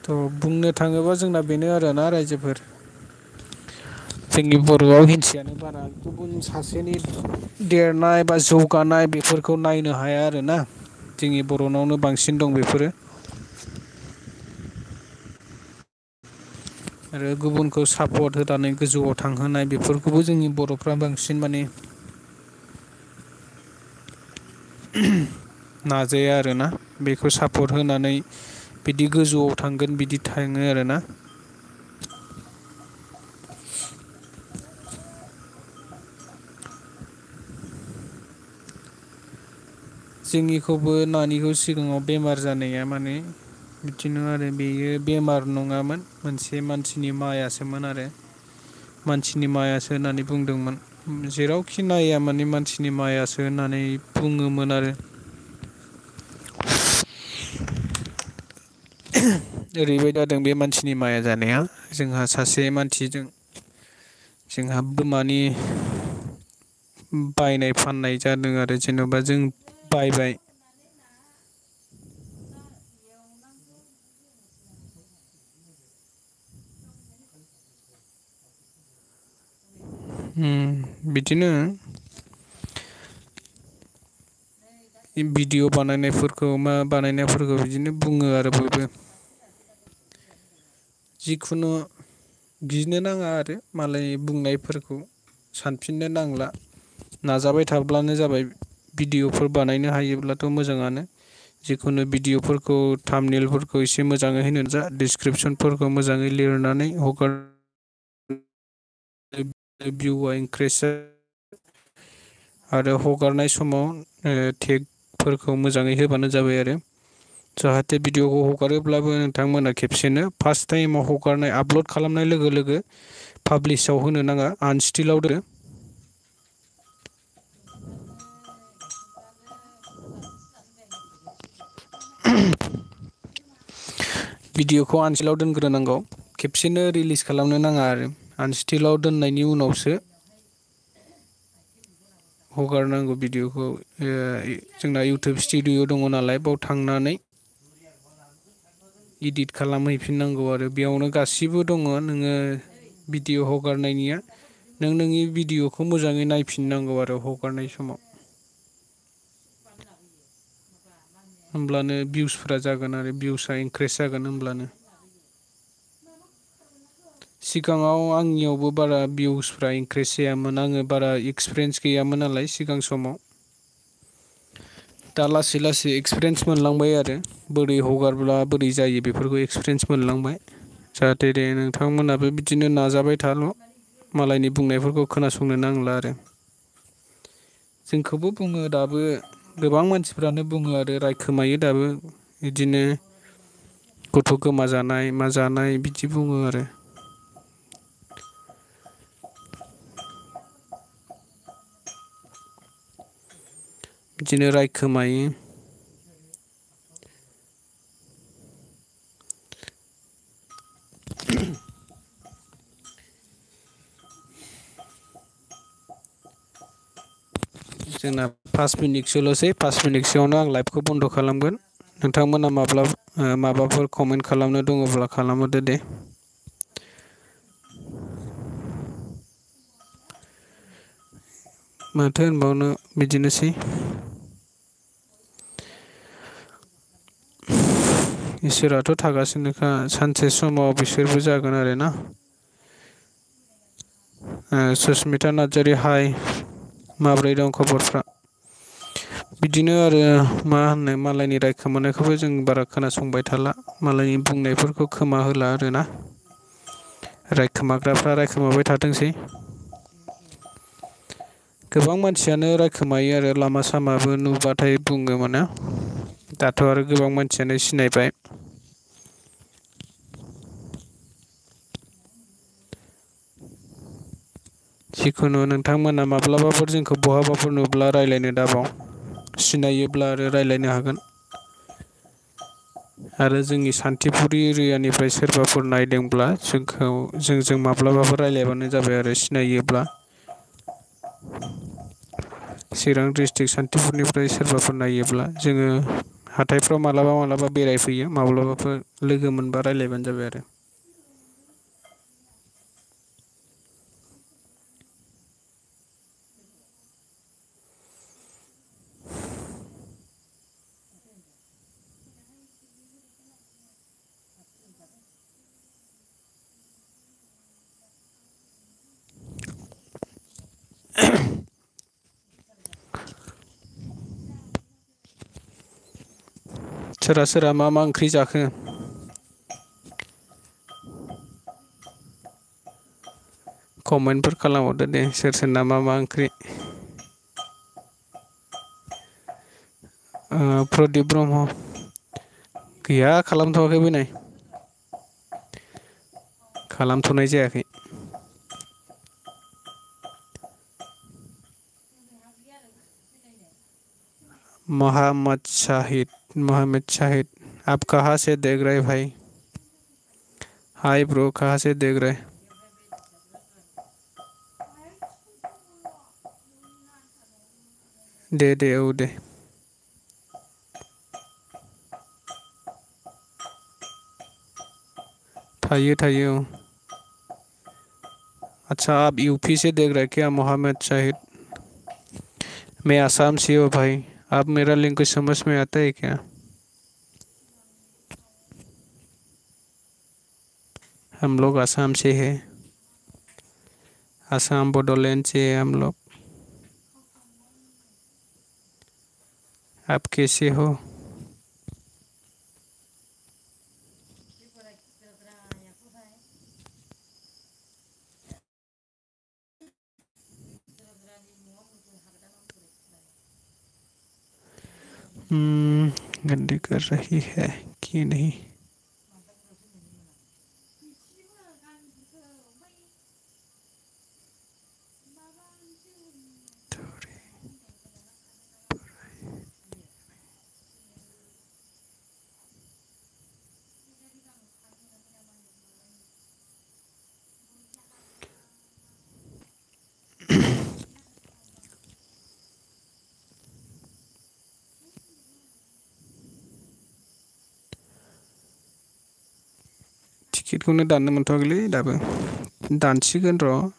थ' बुंनो थाङोबा जोंना बेनो आरोना रायजोफोर, जोंनि बर'आव हिनसायानो बारा गुबुन सासेनि देरनाय बा जौगानाय बेफोरखौ नायनो हाया आरोना, जोंनि बर'नावनो बांसिन दं बेफोरो। आरो गुबुनखौ सापर्ट होनानै गोजौआव थांहोनाय बेफोरखौबो जोंनि बर'फ्रा बांसिन माने नाजाया आरोना, बेखौ सापर्ट होनानै बिदि गोजौआव थांगोन बिदि थाङो आरोना। जोंनिखौबो नानिखौ सिगाङाव बेमार जानाया माने बिदिनो आरो बेयो बेमार नङामोन, मोनसे मानसिनि मायासोमोन आरो मानसिनि मायासो होननानै बुंदोंमोन। जेरावखि नाया माने मानसिनि मायासो होननानै बुङोमोन आरो। ओरैबायदि जादों बे मानसिनि माया जानाया, जोंहा सासे मानसिजों जोंहा बोरमानि बायनाय फाननाय जादों आरो, जेन'बा जों बायबाय। बिदिनो भिडिअ बानायनायफोरखौ मा बानायनायफोरखौ बिदिनो बुङो आरो बयबो। जिखुनु गिनो नाङा आरो मालाय बुंनायफोरखौ सानफिननो नांला, नाजाबाय थाब्लानो जाबाय। भिडिअफोर बानायनो हायोब्लाथ' मोजाङानो। जिखुनु भिडिअफोरखौ थामनेलफोरखौ एसे मोजाङै होनो जा, डिसक्रिपसनफोरखौ मोजाङै लिरनानै हगार, भिउआ इनक्रिस आरो हगारनाय समाव टेगफोरखौ मोजाङै होबानो जाबाय आरो। जाहाथे भिडिअखौ हगारोब्लाबो नोंथांमोना खेबसेनो फार्स्ट टाइमाव हगारनाय आपल'ड खालामनाय लोगो लोगो पाब्लिसाव होनो नाङा, आनस्टिलाव दोनो। भिडिअखौ आनस्टिलाव दोनग्रोनांगौ, खेबसेनो रिलिज खालामनो नाङा आरो आनस्टिलाव दोननायनि उनावसो हगारनांगौ भिडिअखौ। जोंना इउटुब स्टुडिअ दङ नालाय, बाव थांनानै इदिट खालामहैफिननांगौ आरो बेयावनो गासिबो दङ। नोङो भिडिअ हगारनायनिया नों नोंनि भिडिअखौ मोजाङै नायफिननांगौ आरो हगारनाय समाव। होमब्लानो भिउसफ्रा जागोन आरो भिउसआ इनक्रिस जागोन होमब्लानो। सिगाङाव आंनियावबो बारा भिउसफ्रा इनक्रिस जायामोन, आङो बारा एक्सपिरियेन्स गैयामोन नालाय सिगां समाव। दा लासै लासै एक्सपिरियेन्स मोनलांबाय आरो बोरै हगारब्ला बोरै जायो बेफोरखौ एक्सपिरियेन्स मोनलांबाय। जाहाथे दे नोंथांमोनाबो बिदिनो नाजाबाय थाल', मालायनि बुंनायफोरखौ खोनासंनो नांला आरो। जोंखौबो बुङो दाबो, गोबां मानसिफ्रानो बुङो आरो रायखोमायो दाबो बिदिनो गथ' गोमाजानाय मा जानाय बिदि बुङो आरो। बिदिनो रायखोमायो। जोंना 5 मिनिटसोल'सै, 5 मिनिटसोआवनो आं लाइभखौ बन्द' खालामगोन। नोंथांमोना माबाफोर कमेन्ट खालामनो दङब्ला खालामहरदो दे। माथो होनबावनो बिदिनोसै। इसोराथ' थागासिनोखा, सानसे समाव बिसोरबो जागोन आरोना। सुसमिता नार्जारि हाय, माब्रै दं खबरफ्रा? बिदिनो आरो मा होनो, मालायनि रायखोमानायखौबो जों बारा खोनासंबाय थाला, मालायनि बुंनायफोरखौ खोमा होला आरोना। रायखोमाग्राफ्रा रायखोमाबाय थाथोंसै। गोबां मानसियानो रायखोमायो आरो लामा सामाबो नुबाथाय बुङो माने। दाथ' आरो गोबां मानसियानो सिनायबाय। जिखुनु नोंथांमोना माब्लाबाफोर जोंखौ बहाबाफोर नुब्ला रायज्लायनो दाबाव, सिनायोब्ला आरो रायज्लायनो हागोन। आरो जोंनि सान्थिफुर एरियानिफ्राय सोरबाफोर नायदोंब्ला जोंजों माब्लाबाफोर रायज्लायबानो जाबाय आरो सिनायोब्ला। चिरां डिस्ट्रिक्ट सान्तिपुरनिफ्राय सोरबाफोर नायोब्ला जोङो हाथायफ्राव मालाबा बेरायफैयो माब्लाबाफोर लोगो मोनबा रायज्लायबानो जाबाय आरो। सोरा मा ओंख्रि जाखो? कमेन्टफोर खालामहरदो दे सोरना मा ओंख्रि। प्रदिप ब्रह्म गैया खालामथ'वाखै बेनाय खालामथ'नाय जायाखै। मोहम्मद शाहिद आप कहाँ से देख रहे भाई? हाय ब्रो कहाँ से देख रहे? दे औ दे। थायो औ। अच्छा आप यूपी से देख रहे क्या मोहम्मद शाहिद? मैं आसाम से हूँ भाई। आप मेरा लैंग्वेज समझ में आता है क्या? हम लोग आसाम से हैं। आसाम बोडोलैंड से हैं हम लोग। आप कैसे हो? गंदी कर रही है कि नहीं? टिकेटखौनो दाननो मोनथ'वाखैलै दाबो दानसिगोन र'।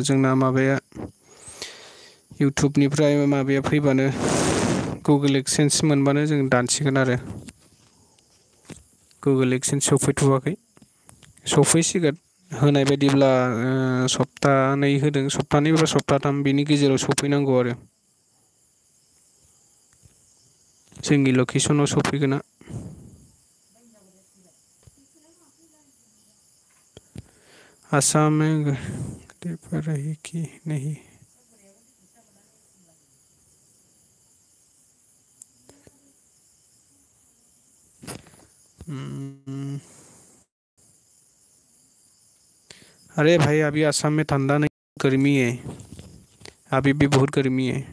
जोंना माबाया इउटुबनिफ्राय माबाया फैबानो गुगोल एक्सेन्स मोनबानो जों दानसिगोन आरो। गुगोल एक्सेन्स सफैथ'वाखै सफैसिगोन। होनाय बायदिब्ला सप्तानै होदों सप्तानै बा सप्ताथाम बिनि गेजेराव सफैनांगौ आरो। जोंनि लकेसनाव सफैगोना। आसाम में पर रही कि नहीं? अरे भाई अभी असम में ठंडा नहीं गर्मी है। अभी भी बहुत गर्मी है।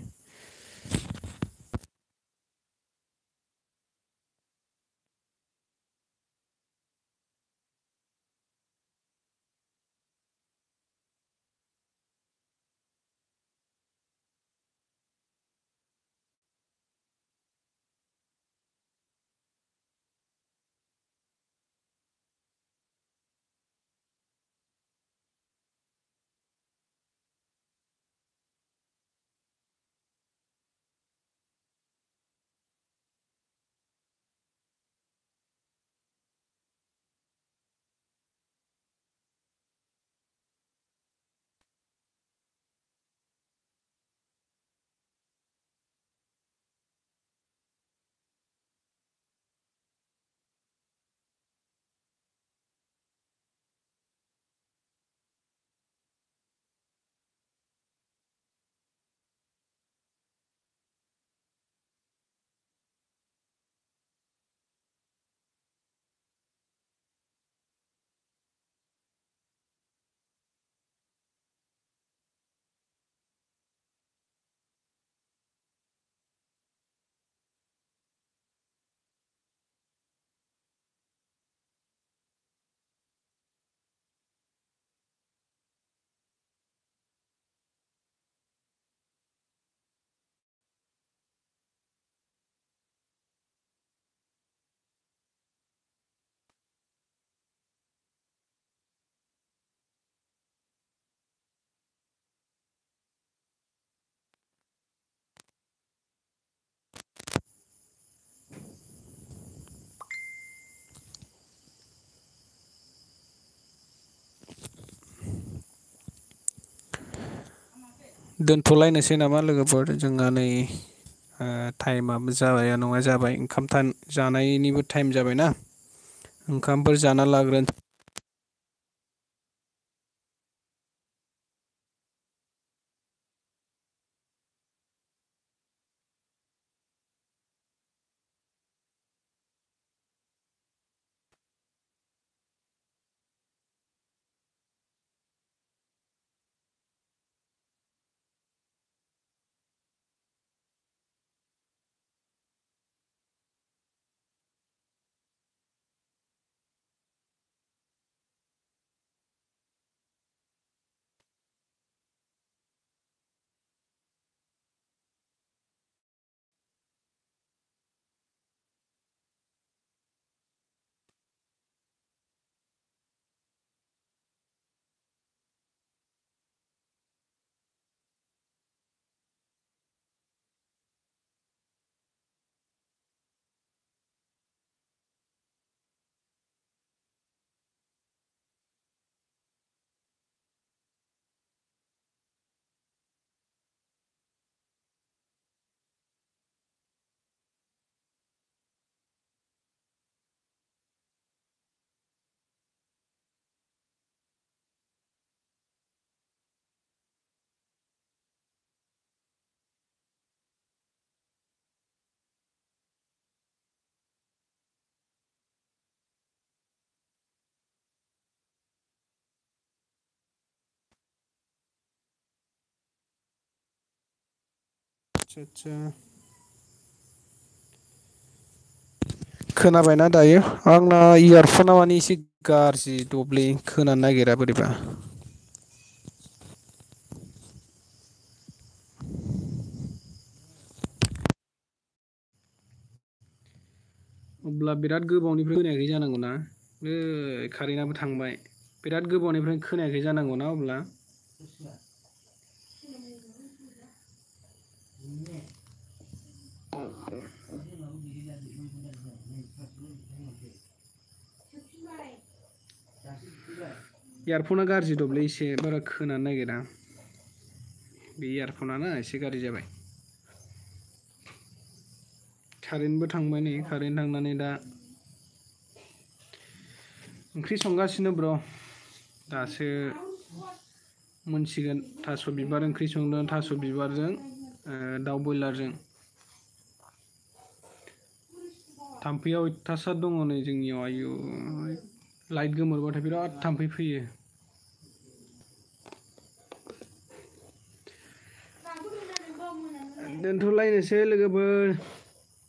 दोनथ'लायनोसै नामा लोगोफोर जोंहा नै टाइमाबो जाबाया नङा जाबाय ओंखाम जानायनिबो टाइम जाबायना ओंखामफोर जाना लाग्रोन आदसा खोनाबायना दायो आंना इयारफना माने एसे गाज्रि दबलि खोनानो नागिरा बोरैबा अब्ला बिराद गोबावनिफ्राय खोनायाखै जानांगौ ना कारेन्टआबो थांबाय बिराद गोबावनिफ्रायनो खोनायाखै जानांगौ ना अब्ला इयारफना गाज्रि दबलै एसे बारा खोनानो नागिरा बे इयारफनानो एसे गाज्रि जाबाय कारेन्टबो थांबाय नै कारेन्ट थांनानै दा ओंख्रि संगासिनो ब्र दासो मोनसिगोन थास' बिबार ओंख्रि संदों थास' बिबारजों दाउ बयलारजों थाम्फैया अयथासार दङ नै जोंनियाव आयु लाइट गोमोरबाथाय बिराद थाम्फै फैयो दोनथ'लायनोसै लोगोफोर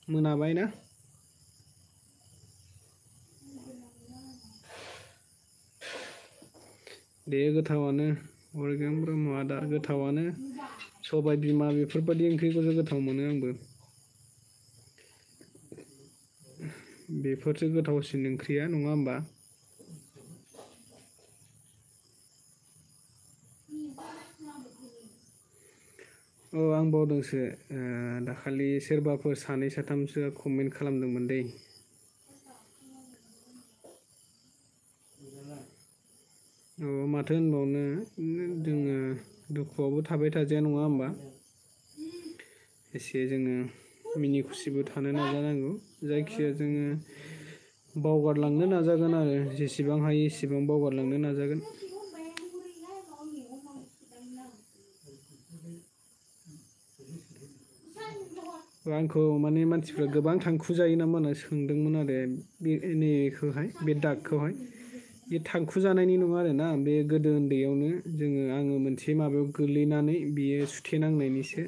मोनाबाय ना दे गोथावानो अरगें ब्रह्म आदार गोथावानो सबाय बिमा बेफोरबायदि ओंख्रिखौसो गोथाव मोनो आंबो बेफोरसो गोथावसिन ओंख्रिया नङा होमबा औ आं बावदोंसो दाखालि सोरबाफोर सानै साथामसोआ कमेन्ट खालामदोंमोन दै औ माथो होनबावनो जोङो दुखुआवबो थाबाय थाजाया नङा होमबा एसे जोङो मिनि खुसिबो थानो नाजानांगौ जायखिजाया जोङो बावगारलांनो नाजागोन आरो जेसेबां हायो एसेबां बावगारलांनो नाजागोन आंखौ माने मानसिफ्रा गोबां थांखु जायो नामा होनना सोंदोंमोन आरो बे नैबेखौहाय बे दागखौहाय बे थांखु जानायनि नङा आरोना बे गोदो उन्दैयावनो आङो मोनसे माबायाव गोलैनानै बियो सुथेनांनायनिसो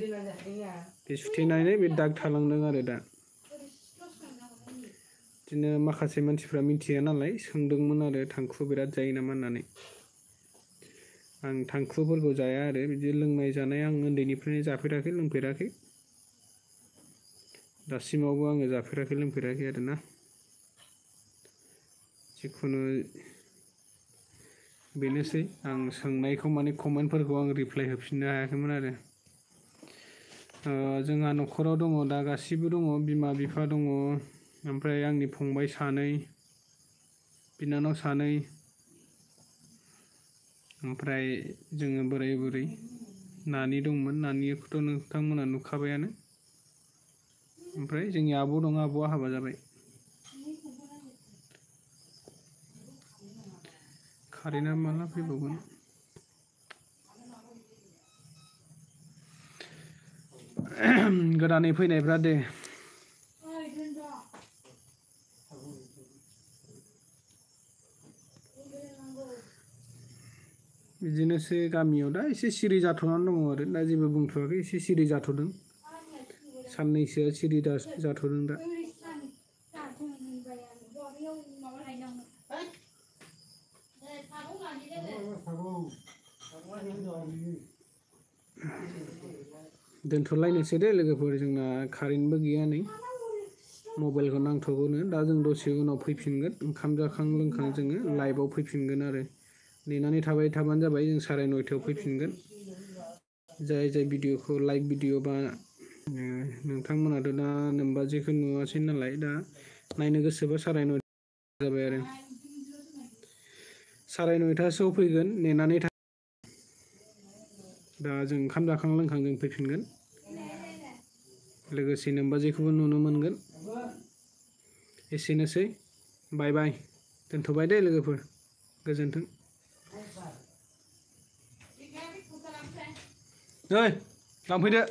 बे सुथेनानै बे दाग थालांदों आरो दा बिदिनो माखासे मानसिफ्रा मिथिया नालाय सोंदोंमोन आरो थांखु बिराद जायो नामा होननानै आं थांखुफोरखौ जाया आरो बिदि लोंनाय जानाय आं उन्दैनिफ्रायनो जाफेराखै लोंफेराखै दासिमावबो आङो जाफेराखै लोंफेराखै आरोना जिखुनु बेनोसै आं सोंनायखौ माने कमेन्टफोरखौ आं रिप्लाय होफिननो हायाखैमोन आरो जोंहा न'खराव दङ दा गासिबो दङ बिमा बिफा दङ ओमफ्राय आंनि फंबाय सानै बिनानाव सानै ओमफ्राय जोङो बोराय बुरै नानि दंमोन नानिखौथ' नोंथांमोना नुखाबायानो ओमफ्राय जोंनि आब' दं आब'आ हाबा जाबाय कारेन्टआ माला फैबावगोन गोदानै फैनायफ्रा दे बिदिनोसै गामियाव दा एसे सिरि जाथ'नानै दङ आरो दा जेबो बुंथ'वाखै एसे सिरि जाथ'दों साननैसोआ सिरि जाथ'दों दा दोनथ'लायनोसै दे लोगोफोर जोंना कारेन्टबो गैया नै मबाइलखौ नांथ'गौनो दा जों दसे उनाव फैफिनगोन ओंखाम जाखां लोंखां जोङो लाइभआव फैफिनगोन आरो नेनानै थाबाय थाबानो जाबाय जों 9:30 फैफिनगोन जाय भिडिअखौ लाइभ भिडिअ बा नोंथांमोनाथ' दा नोमबाजैखौ नुवासै नालाय दा नायनो गोसोबा 9:30 जाबाय आरो 9:30 फैगोन नेनानै दा जों ओंखाम जाखां लोंखां जों फैफिनगोन लोगोसे नोमबाजैखौबो नुनो मोनगोन एसेनोसै बाय बाय दोनथ'बाय दे लोगोफोर गोजोन्थों नै लांफैदो